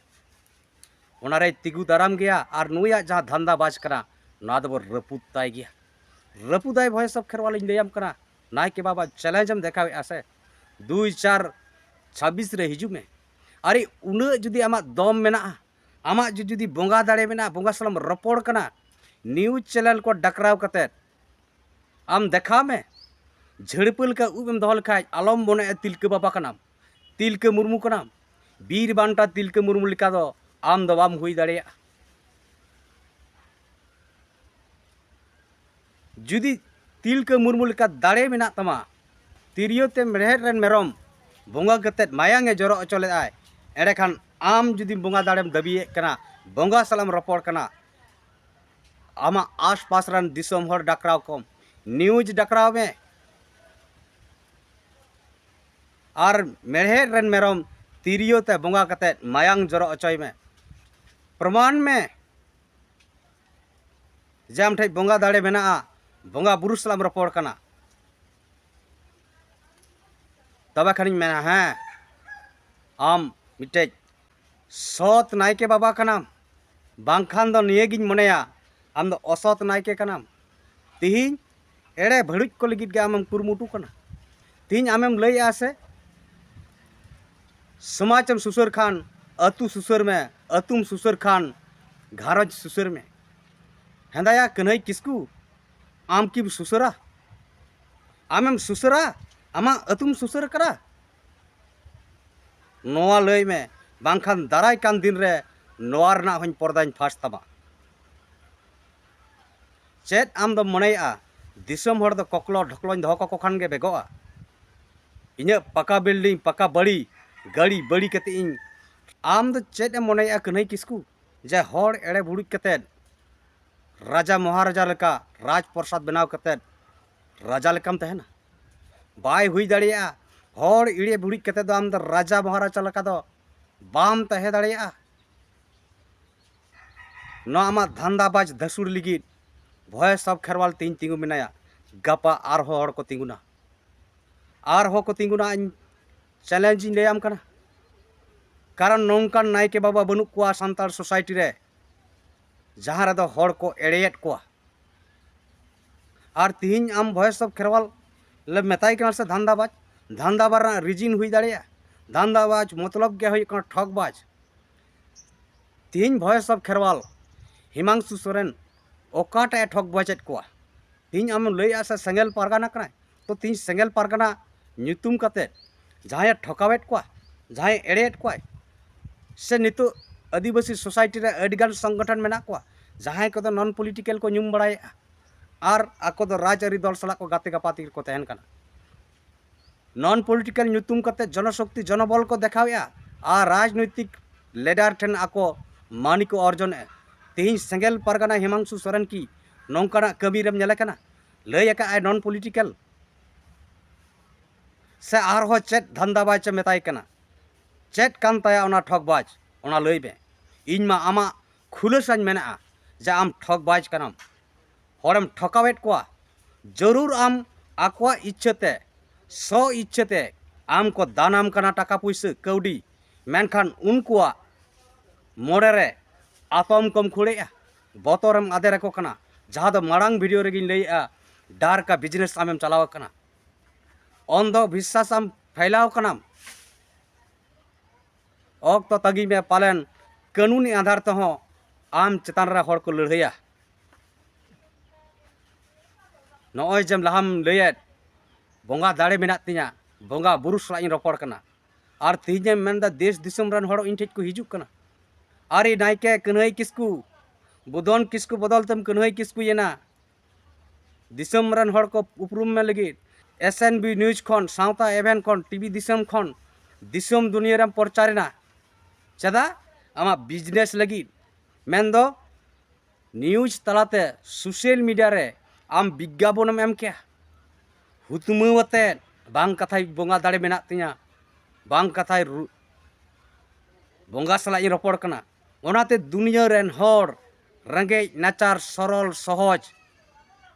ᱚᱱᱟᱨᱮᱭ ᱛᱤᱸᱜᱩ ᱫᱟᱨᱟᱢ ᱜᱮᱭᱟ᱾ ᱟᱨ ᱱᱩᱭᱟᱜ ᱡᱟᱦᱟᱸ ᱫᱷᱟᱱᱫᱟ ᱵᱟᱡᱽ ᱠᱟᱱᱟ, ᱱᱚᱣᱟ ᱫᱚᱵᱚ ᱨᱟᱹᱯᱩᱫ ᱛᱟᱭ ᱜᱮᱭᱟ᱾ ᱨᱟᱹᱯᱩᱫᱟᱭ ᱵᱷᱚᱭᱮᱥ ᱚᱯᱷ ᱠᱷᱮᱨᱣᱟᱞᱤᱧ ᱞᱟᱹᱭᱟᱢ ᱠᱟᱱᱟ᱾ ᱱᱟᱭᱠᱮ ᱵᱟᱵᱟ ᱪᱮᱞᱮᱧᱡᱽ ᱮᱢ ᱫᱮᱠᱷᱟᱣᱮᱫᱼᱟ ᱥᱮ, ᱫᱩᱭ ᱪᱟᱨ ᱪᱷᱟᱵᱵᱤᱥ ᱨᱮ ᱦᱤᱡᱩᱜ ᱢᱮ᱾ ᱟᱨᱮ, ᱩᱱᱟᱹᱜ ᱡᱩᱫᱤ ᱟᱢᱟᱜ ᱫᱚᱢ ᱢᱮᱱᱟᱜᱼᱟ, ᱟᱢᱟᱜ ᱡᱩ- ᱡᱩᱫᱤ ᱵᱚᱸᱜᱟ ᱫᱟᱲᱮ ᱢᱮᱱᱟᱜᱼᱟ, ᱵᱚᱸᱜᱟ ᱥᱟᱞᱟᱜ ᱮᱢ ᱨᱚᱯᱚᱲ ᱠᱟᱱᱟ, ᱱᱤᱭᱩᱡᱽ ᱪᱮᱱᱮᱞ ᱠᱚ ᱰᱟᱠᱨᱟᱣ ᱠᱟᱛᱮᱫ ᱟᱢ ᱫᱮᱠᱷᱟᱣ ᱢᱮ᱾ ᱡᱷᱟᱹᱲᱯᱟᱹ ᱞᱮᱠᱟ ᱩᱵ ᱮᱢ ᱫᱚᱦᱚ ᱞᱮᱠᱷᱟᱡ ᱟᱞᱚᱢ ᱢᱚᱱᱮᱜᱼᱟ ᱛᱤᱞᱠᱟᱹ ᱵᱟᱵᱟ ᱠᱟᱱᱟᱢ, ᱛᱤᱞᱠᱟᱹ ᱢᱩᱨᱢᱩ ᱠᱟᱱᱟᱢ᱾ ᱵᱤᱨ ᱵᱟᱱᱴᱟ ᱛᱤᱞᱠᱟᱹ ᱢᱩᱨᱢᱩ ᱞᱮᱠᱟ ᱫᱚ ᱟᱢ ᱫᱚ ᱵᱟᱢ ᱦᱩᱭ ᱫᱟᱲᱮᱭᱟᱜᱼᱟ᱾ ᱡᱩᱫᱤ ᱛᱤᱞᱠᱟᱹ ᱢᱩᱨᱢᱩ ᱞᱮᱠᱟ ᱫᱟᱲᱮ ᱢᱮᱱᱟᱜ ᱛᱟᱢᱟ, ᱛᱤᱨᱭᱳ ᱛᱮ ᱢᱮᱲᱦᱮᱫ ᱨᱮᱱ ᱢᱮᱨᱚᱢ ᱵᱚᱸᱜᱟ ᱠᱟᱛᱮᱫ ᱢᱟᱭᱟᱝ ᱮ ᱡᱚᱨᱚ ᱦᱚᱪᱚ ᱞᱮᱫᱟᱭ, ᱮᱸᱰᱮᱠᱷᱟᱱ ᱟᱢ ᱡᱩᱫᱤ ᱵᱚᱸᱜᱟ ᱫᱟᱲᱮᱢ ᱫᱟᱹᱵᱤᱭᱮᱫ ᱠᱟᱱᱟ, ᱵᱚᱸᱜᱟ ᱥᱟᱞᱟᱜ ᱮᱢ ᱨᱚᱯᱚᱲ ᱠᱟᱱᱟ, ᱟᱢᱟᱜ ᱟᱥᱯᱟᱥ ᱨᱮᱱ ᱫᱤᱥᱚᱢ ᱦᱚᱲ ᱰᱟᱠᱨᱟᱣ ᱠᱚᱢ, ᱱᱤᱭᱩᱡᱽ ᱰᱟᱠᱨᱟᱣ ᱢᱮ᱾ ᱟᱨ ᱢᱮᱲᱦᱮᱫ ᱨᱮᱱ ᱢᱮᱨᱚᱢ ᱛᱤᱨᱭᱳ ᱛᱮ ᱵᱚᱸᱜᱟ ᱠᱟᱛᱮᱫ ᱢᱟᱭᱟᱝ ᱡᱚᱨᱚ ᱦᱚᱪᱚᱭ ᱢᱮ, ᱯᱨᱚᱢᱟᱱ ᱢᱮ ᱡᱮ ᱟᱢ ᱴᱷᱮᱡ ᱵᱚᱸᱜᱟ ᱫᱟᱲᱮ ᱢᱮᱱᱟᱜᱼᱟ, ᱵᱚᱸᱜᱟ ᱵᱩᱨᱩ ᱥᱟᱞᱟᱜ ᱮᱢ ᱨᱚᱯᱚᱲ ᱠᱟᱱᱟ᱾ ᱛᱚᱵᱮ ᱠᱷᱟᱱᱤᱧ ᱢᱮᱱᱟ, ᱦᱮᱸ, ᱟᱢ ᱢᱤᱫᱴᱮᱡ ᱥᱚᱛ ᱱᱟᱭᱠᱮ ᱵᱟᱵᱟ ᱠᱟᱱᱟᱢ, ᱵᱟᱝᱠᱷᱟᱱ ᱫᱚ ᱱᱤᱭᱟᱹᱜᱤᱧ ᱢᱚᱱᱮᱭᱟ, ᱟᱢ ᱫᱚ ᱚᱥᱚᱛ ᱱᱟᱭᱠᱮ ᱠᱟᱱᱟᱢ᱾ ᱛᱤᱦᱤᱧ ᱮᱲᱮ ᱵᱷᱟᱹᱲᱩᱡ ᱠᱚ ᱞᱟᱹᱜᱤᱫ ᱜᱮ ᱟᱢᱮᱢ ᱠᱩᱨᱩᱢᱩᱴᱩ ᱠᱟᱱᱟ᱾ ᱛᱤᱦᱤᱧ ᱟᱢᱮᱢ ᱞᱟᱹᱭᱮᱜᱼᱟ ᱥᱮ, ᱥᱚᱢᱟᱡᱽ ᱮᱢ ᱥᱩᱥᱟᱹᱨ ᱠᱷᱟᱱ ᱟᱹᱛᱩ ᱥᱩᱥᱟᱹᱨ ᱢᱮ, ᱟᱹᱛᱩᱢ ᱥᱩᱥᱟᱹᱨ ᱠᱷᱟᱱ ᱜᱷᱟᱨᱚᱸᱡᱽ ᱥᱩᱥᱟᱹᱨ ᱢᱮ᱾ ᱦᱮᱸᱫᱟᱭᱟ ᱠᱟᱹᱱᱦᱟᱹᱭ ᱠᱤᱥᱠᱩ, ᱟᱢ ᱠᱤᱢ ᱥᱩᱥᱟᱹᱨᱟ? ᱟᱢᱮᱢ ᱥᱩᱥᱟᱹᱨᱟ? ᱟᱢᱟᱜ ᱟᱹᱛᱩᱢ ᱥᱩᱥᱟᱹᱨ ᱠᱟᱱᱟ? ᱱᱚᱣᱟ ᱞᱟᱹᱭ ᱢᱮ, ᱵᱟᱝᱠᱷᱟᱱ ᱫᱟᱨᱟᱭ ᱠᱟᱱ ᱫᱤᱱ ᱨᱮ ᱱᱚᱣᱟ ᱨᱮᱱᱟᱜ ᱦᱚᱸᱧ ᱯᱚᱨᱫᱟᱧ ᱯᱷᱟᱥ ᱛᱟᱢᱟ᱾ ᱪᱮᱫ ᱟᱢ ᱫᱚᱢ ᱢᱚᱱᱮᱭᱮᱜᱼᱟ ᱫᱤᱥᱚᱢ ᱦᱚᱲ ᱫᱚ ᱠᱚᱠᱞᱚ ᱰᱷᱚᱠᱞᱚᱧ ᱫᱚᱦᱚ ᱠᱟᱠᱚ ᱠᱷᱟᱱ ᱜᱮ ᱵᱮᱜᱚᱜᱼᱟ? ᱤᱧᱟᱹᱜ ᱯᱟᱠᱟ ᱵᱤᱞᱰᱤᱝ, ᱯᱟᱠᱟ ᱵᱟᱲᱤ, ᱜᱟᱹᱲᱤ ᱵᱟᱹᱲᱤ ᱠᱟᱛᱮ ᱤᱧ, ᱟᱢ ᱫᱚ ᱪᱮᱫ ᱮᱢ ᱢᱚᱱᱮᱭᱮᱜᱼᱟ ᱠᱟᱹᱱᱦᱟᱹᱭ ᱠᱤᱥᱠᱩ, ᱡᱮ ᱦᱚᱲ ᱮᱲᱮ ᱵᱷᱩᱲᱩᱡ ᱠᱟᱛᱮᱫ ᱨᱟᱡᱟ ᱢᱚᱦᱟᱨᱟᱡᱟ ᱞᱮᱠᱟ ᱨᱟᱡᱽ ᱯᱨᱚᱥᱟᱫᱽ ᱵᱮᱱᱟᱣ ᱠᱟᱛᱮᱫ ᱨᱟᱡᱟ ᱞᱮᱠᱟᱢ ᱛᱟᱦᱮᱱᱟ? ᱵᱟᱭ ᱦᱩᱭ ᱫᱟᱲᱮᱭᱟᱜᱼᱟ᱾ ᱦᱚᱲ ᱮᱲᱮ ᱵᱷᱩᱲᱩᱡ ᱠᱟᱛᱮᱫ ᱫᱚ ᱟᱢ ᱫᱚ ᱨᱟᱡᱟ ᱢᱚᱦᱟᱨᱟᱡᱟ ᱞᱮᱠᱟ ᱫᱚ ᱵᱟᱢ ᱛᱟᱦᱮᱸ ᱫᱟᱲᱮᱭᱟᱜᱼᱟ᱾ ᱱᱚᱣᱟ ᱟᱢᱟᱜ ᱫᱷᱟᱱᱫᱟ ᱵᱟᱡᱽ ᱫᱷᱟᱹᱥᱩᱲ ᱞᱟᱹᱜᱤᱫ ᱵᱷᱚᱭᱮᱥ ᱚᱯᱷ ᱠᱷᱮᱨᱣᱟᱞ ᱛᱮᱦᱮᱧ ᱛᱤᱸᱜᱩ ᱢᱮᱱᱟᱭᱟ᱾ ᱜᱟᱯᱟ ᱟᱨᱦᱚᱸ ᱦᱚᱲ ᱠᱚ ᱛᱤᱸᱜᱩᱱᱟ, ᱟᱨᱦᱚᱸ ᱠᱚ ᱛᱤᱸᱜᱩᱱᱟ᱾ ᱤᱧ ᱪᱮᱞᱮᱧᱡᱽ ᱤᱧ ᱞᱟᱹᱭᱟᱢ ᱠᱟᱱᱟ᱾ ᱠᱟᱨᱚᱱ ᱱᱚᱝᱠᱟᱱ ᱱᱟᱭᱠᱮ ᱵᱟᱵᱟ ᱵᱟᱹᱱᱩᱜ ᱠᱚᱣᱟ ᱥᱟᱱᱛᱟᱲ ᱥᱳᱥᱟᱭᱴᱤ ᱨᱮ, ᱡᱟᱦᱟᱸ ᱨᱮᱫᱚ ᱦᱚᱲ ᱠᱚ ᱮᱲᱮᱭᱮᱫ ᱠᱚᱣᱟ᱾ ᱟᱨ ᱛᱤᱦᱤᱧ ᱟᱢ ᱵᱷᱚᱭᱮᱥ ᱚᱯᱷ ᱠᱷᱮᱨᱣᱟᱞ ᱞᱮ ᱢᱮᱛᱟᱭ ᱠᱟᱱᱟ ᱥᱮ ᱫᱷᱟᱱᱫᱟᱵᱟᱡᱽ? ᱫᱷᱟᱱᱫᱟᱵᱟᱡᱽ ᱨᱮᱱᱟᱜ ᱨᱤᱡᱤᱱ ᱦᱩᱭ ᱫᱟᱲᱮᱭᱟᱜᱼᱟ, ᱫᱷᱟᱱᱫᱟᱵᱟᱡᱽ ᱢᱚᱛᱞᱚᱵ ᱜᱮ ᱦᱩᱭᱩᱜ ᱠᱟᱱᱟ ᱴᱷᱚᱠᱵᱟᱡᱽ᱾ ᱛᱤᱦᱤᱧ ᱵᱷᱚᱭᱮᱥ ᱚᱯᱷ ᱠᱷᱮᱨᱣᱟᱞ ᱦᱤᱢᱟᱝᱥᱩ ᱥᱚᱨᱮᱱ ᱚᱠᱟᱴᱟᱜ ᱮ ᱴᱷᱚᱠᱵᱟᱡᱮᱫ ᱠᱚᱣᱟ? ᱛᱤᱦᱤᱧ ᱟᱢᱮᱢ ᱞᱟᱹᱭᱮᱜᱼᱟ ᱥᱮ ᱥᱮᱸᱜᱮᱞ ᱯᱟᱨᱜᱟᱱᱟ ᱠᱟᱱᱟᱭ, ᱛᱚ ᱛᱤᱦᱤᱧ ᱥᱮᱸᱜᱮᱞ ᱯᱟᱨᱜᱟᱱᱟ ᱧᱩᱛᱩᱢ ᱠᱟᱛᱮ ᱡᱟᱦᱟᱸᱭᱮ ᱴᱷᱚᱠᱟᱣᱮᱫ ᱠᱚᱣᱟ, ᱡᱟᱦᱟᱸᱭᱮ ᱮᱲᱮᱭᱮᱫ ᱠᱚᱣᱟᱭ, ᱥᱮ ᱱᱤᱛᱚᱜ ᱟᱹᱫᱤᱵᱟᱹᱥᱤ ᱥᱳᱥᱟᱭᱴᱤ ᱨᱮ ᱟᱹᱰᱤᱜᱟᱱ ᱥᱚᱝᱜᱚᱴᱷᱚᱱ ᱢᱮᱱᱟᱜ ᱠᱚᱣᱟ, ᱡᱟᱦᱟᱸᱭ ᱠᱚᱫᱚ ᱱᱚᱱ ᱯᱚᱞᱤᱴᱤᱠᱮᱞ ᱠᱚ ᱧᱩᱢ ᱵᱟᱲᱟᱭᱮᱫᱼᱟ ᱟᱨ ᱟᱠᱚ ᱫᱚ ᱨᱟᱡᱽᱟᱹᱨᱤ ᱫᱚᱞ ᱥᱟᱞᱟᱜ ᱠᱚ ᱜᱟᱛᱮ ᱜᱟᱯᱟᱛᱮ ᱨᱮᱠᱚ ᱛᱟᱦᱮᱱ ᱠᱟᱱᱟ᱾ ᱱᱚᱱ ᱯᱚᱞᱤᱴᱤᱠᱮᱞ ᱧᱩᱛᱩᱢ ᱠᱟᱛᱮ ᱡᱚᱱᱚᱥᱚᱠᱛᱤ ᱡᱚᱱᱚᱵᱚᱞ ᱠᱚ ᱫᱮᱠᱷᱟᱣᱮᱫᱼᱟ ᱟᱨ ᱨᱟᱡᱽᱱᱳᱭᱛᱤᱠ ᱞᱤᱰᱟᱨ ᱴᱷᱮᱱ ᱟᱠᱚ ᱢᱟᱹᱱᱤ ᱠᱚ ᱚᱨᱡᱚᱱᱮᱫᱼᱟ᱾ ᱛᱮᱦᱮᱧ ᱥᱮᱸᱜᱮᱞ ᱯᱟᱨᱜᱟᱱᱟ ᱦᱤᱢᱟᱝᱥᱩ ᱥᱚᱨᱮᱱ ᱠᱤ ᱱᱚᱝᱠᱟᱱᱟᱜ ᱠᱟᱹᱢᱤ ᱨᱮᱢ ᱧᱮᱞᱮ ᱠᱟᱱᱟ? ᱞᱟᱹᱭ ᱟᱠᱟᱫ ᱟᱭ ᱱᱚᱱ ᱯᱚᱞᱤᱴᱤᱠᱮᱞ, ᱥᱮ ᱟᱨᱦᱚᱸ ᱪᱮᱫ ᱫᱷᱟᱱᱫᱟ ᱵᱟᱭ ᱪᱮ ᱢᱮᱛᱟᱭ ᱠᱟᱱᱟ? ᱪᱮᱫ ᱠᱟᱱ ᱛᱟᱭᱟ ᱚᱱᱟ ᱴᱷᱚᱠᱵᱟᱡᱽ? ᱚᱱᱟ ᱞᱟᱹᱭ ᱢᱮ᱾ ᱤᱧ ᱢᱟ ᱟᱢᱟᱜ ᱠᱷᱩᱞᱟᱹᱥᱟᱧ ᱢᱮᱱᱟᱜᱼᱟ ᱡᱮ ᱟᱢ ᱴᱷᱚᱠᱵᱟᱡᱽ ᱠᱟᱱᱟᱢ, ᱦᱚᱲᱮᱢ ᱴᱷᱚᱠᱟᱣᱮᱫ ᱠᱚᱣᱟ᱾ ᱡᱟᱹᱨᱩᱲ ᱟᱢ ᱟᱠᱚᱣᱟᱜ ᱤᱪᱪᱷᱟᱹ ᱛᱮ, ᱥᱚ ᱤᱪᱪᱷᱟᱹ ᱛᱮ ᱟᱢ ᱠᱚ ᱫᱟᱱᱟᱢ ᱠᱟᱱᱟ ᱴᱟᱠᱟ ᱯᱩᱭᱥᱟᱹ ᱠᱟᱹᱣᱰᱤ, ᱢᱮᱱᱠᱷᱟᱱ ᱩᱱᱠᱩᱣᱟᱜ ᱢᱚᱱᱮ ᱨᱮ ᱟᱛᱚᱢ ᱠᱚᱢ ᱠᱷᱩᱲᱮᱜᱼᱟ, ᱵᱚᱛᱚᱨᱮᱢ ᱟᱫᱮᱨ ᱟᱠᱚ ᱠᱟᱱᱟ᱾ ᱡᱟᱦᱟᱸ ᱫᱚ ᱢᱟᱲᱟᱝ ᱵᱷᱤᱰᱤᱭᱳ ᱨᱮᱜᱮᱧ ᱞᱟᱹᱭᱮᱜᱼᱟ, ᱰᱟᱨᱠᱟ ᱵᱤᱡᱽᱱᱮᱥ ᱟᱢᱮᱢ ᱪᱟᱞᱟᱣ ᱟᱠᱟᱱᱟ, ᱚᱱᱫᱷᱚ ᱵᱤᱥᱥᱟᱥ ᱟᱢ ᱯᱷᱟᱭᱞᱟᱣ ᱠᱟᱱᱟᱢ᱾ ᱚᱠᱛᱚ ᱛᱟᱺᱜᱤ ᱢᱮ, ᱯᱟᱞᱮᱱ ᱠᱟᱹᱱᱩᱱᱤ ᱟᱫᱷᱟᱨ ᱛᱮᱦᱚᱸ ᱟᱢ ᱪᱮᱛᱟᱱ ᱨᱮ ᱦᱚᱲ ᱠᱚ ᱞᱟᱹᱲᱦᱟᱹᱭᱟ᱾ ᱱᱚᱜᱼᱚᱭ ᱡᱮᱢ ᱞᱟᱦᱟᱢ ᱞᱟᱹᱭᱮᱫ, ᱵᱚᱸᱜᱟ ᱫᱟᱲᱮ ᱢᱮᱱᱟᱜ ᱛᱤᱧᱟ, ᱵᱚᱸᱜᱟ ᱵᱩᱨᱩ ᱥᱟᱞᱟᱜ ᱤᱧ ᱨᱚᱯᱚᱲ ᱠᱟᱱᱟ, ᱟᱨ ᱛᱮᱦᱮᱧᱮᱢ ᱢᱮᱱᱫᱟ ᱫᱮᱥ ᱫᱤᱥᱚᱢ ᱨᱮᱱ ᱦᱚᱲ ᱤᱧ ᱴᱷᱮᱡ ᱠᱚ ᱦᱤᱡᱩᱜ ᱠᱟᱱᱟ᱾ ᱟᱨᱮ ᱱᱟᱭᱠᱮ ᱠᱟᱹᱱᱦᱟᱹᱭ ᱠᱤᱥᱠᱩ, ᱵᱩᱫᱷᱚᱱ ᱠᱤᱥᱠᱩ ᱵᱚᱫᱚᱞ ᱛᱮᱢ ᱠᱟᱹᱱᱦᱟᱹᱭ ᱠᱤᱥᱠᱩᱭᱮᱱᱟ᱾ ᱫᱤᱥᱚᱢ ᱨᱮᱱ ᱦᱚᱲ ᱠᱚ ᱩᱯᱨᱩᱢ ᱢᱮ ᱞᱟᱹᱜᱤᱫ ᱮᱥ ᱮᱱ ᱵᱤ ᱱᱤᱭᱩᱡᱽ ᱠᱷᱚᱱ, ᱥᱟᱶᱛᱟ ᱮᱵᱷᱮᱱ ᱠᱷᱚᱱ, ᱴᱤᱵᱷᱤ ᱫᱤᱥᱚᱢ ᱠᱷᱚᱱ ᱫᱤᱥᱚᱢ ᱫᱩᱱᱤᱭᱟᱹ ᱨᱮᱢ ᱯᱨᱚᱪᱟᱨ ᱮᱱᱟ᱾ ᱪᱮᱫᱟᱜ? ᱟᱢᱟᱜ ᱵᱤᱡᱽᱱᱮᱥ ᱞᱟᱹᱜᱤᱫ, ᱢᱮᱱᱫᱚ ᱱᱤᱭᱩᱡᱽ ᱛᱟᱞᱟᱛᱮ ᱥᱳᱥᱟᱞ ᱢᱤᱰᱤᱭᱟ ᱨᱮ ᱟᱢ ᱵᱤᱜᱽᱜᱟᱯᱚᱱᱮᱢ ᱮᱢ ᱠᱮᱭᱟ, ᱦᱩᱛᱢᱟᱹᱣ ᱟᱛᱮᱫ, ᱵᱟᱝ ᱠᱟᱛᱷᱟᱭ ᱵᱚᱸᱜᱟ ᱫᱟᱲᱮ ᱢᱮᱱᱟᱜ ᱛᱤᱧᱟ, ᱵᱟᱝ ᱠᱟᱛᱷᱟᱭ ᱨᱩ-, ᱵᱚᱸᱜᱟ ᱥᱟᱞᱟᱜ ᱤᱧ ᱨᱚᱯᱚᱲ ᱠᱟᱱᱟ᱾ ᱚᱱᱟᱛᱮ ᱫᱩᱱᱤᱭᱟᱹ ᱨᱮᱱ ᱦᱚᱲ, ᱨᱮᱸᱜᱮᱡ ᱱᱟᱪᱟᱨ, ᱥᱚᱨᱚᱞ ᱥᱚᱦᱚᱡᱽ,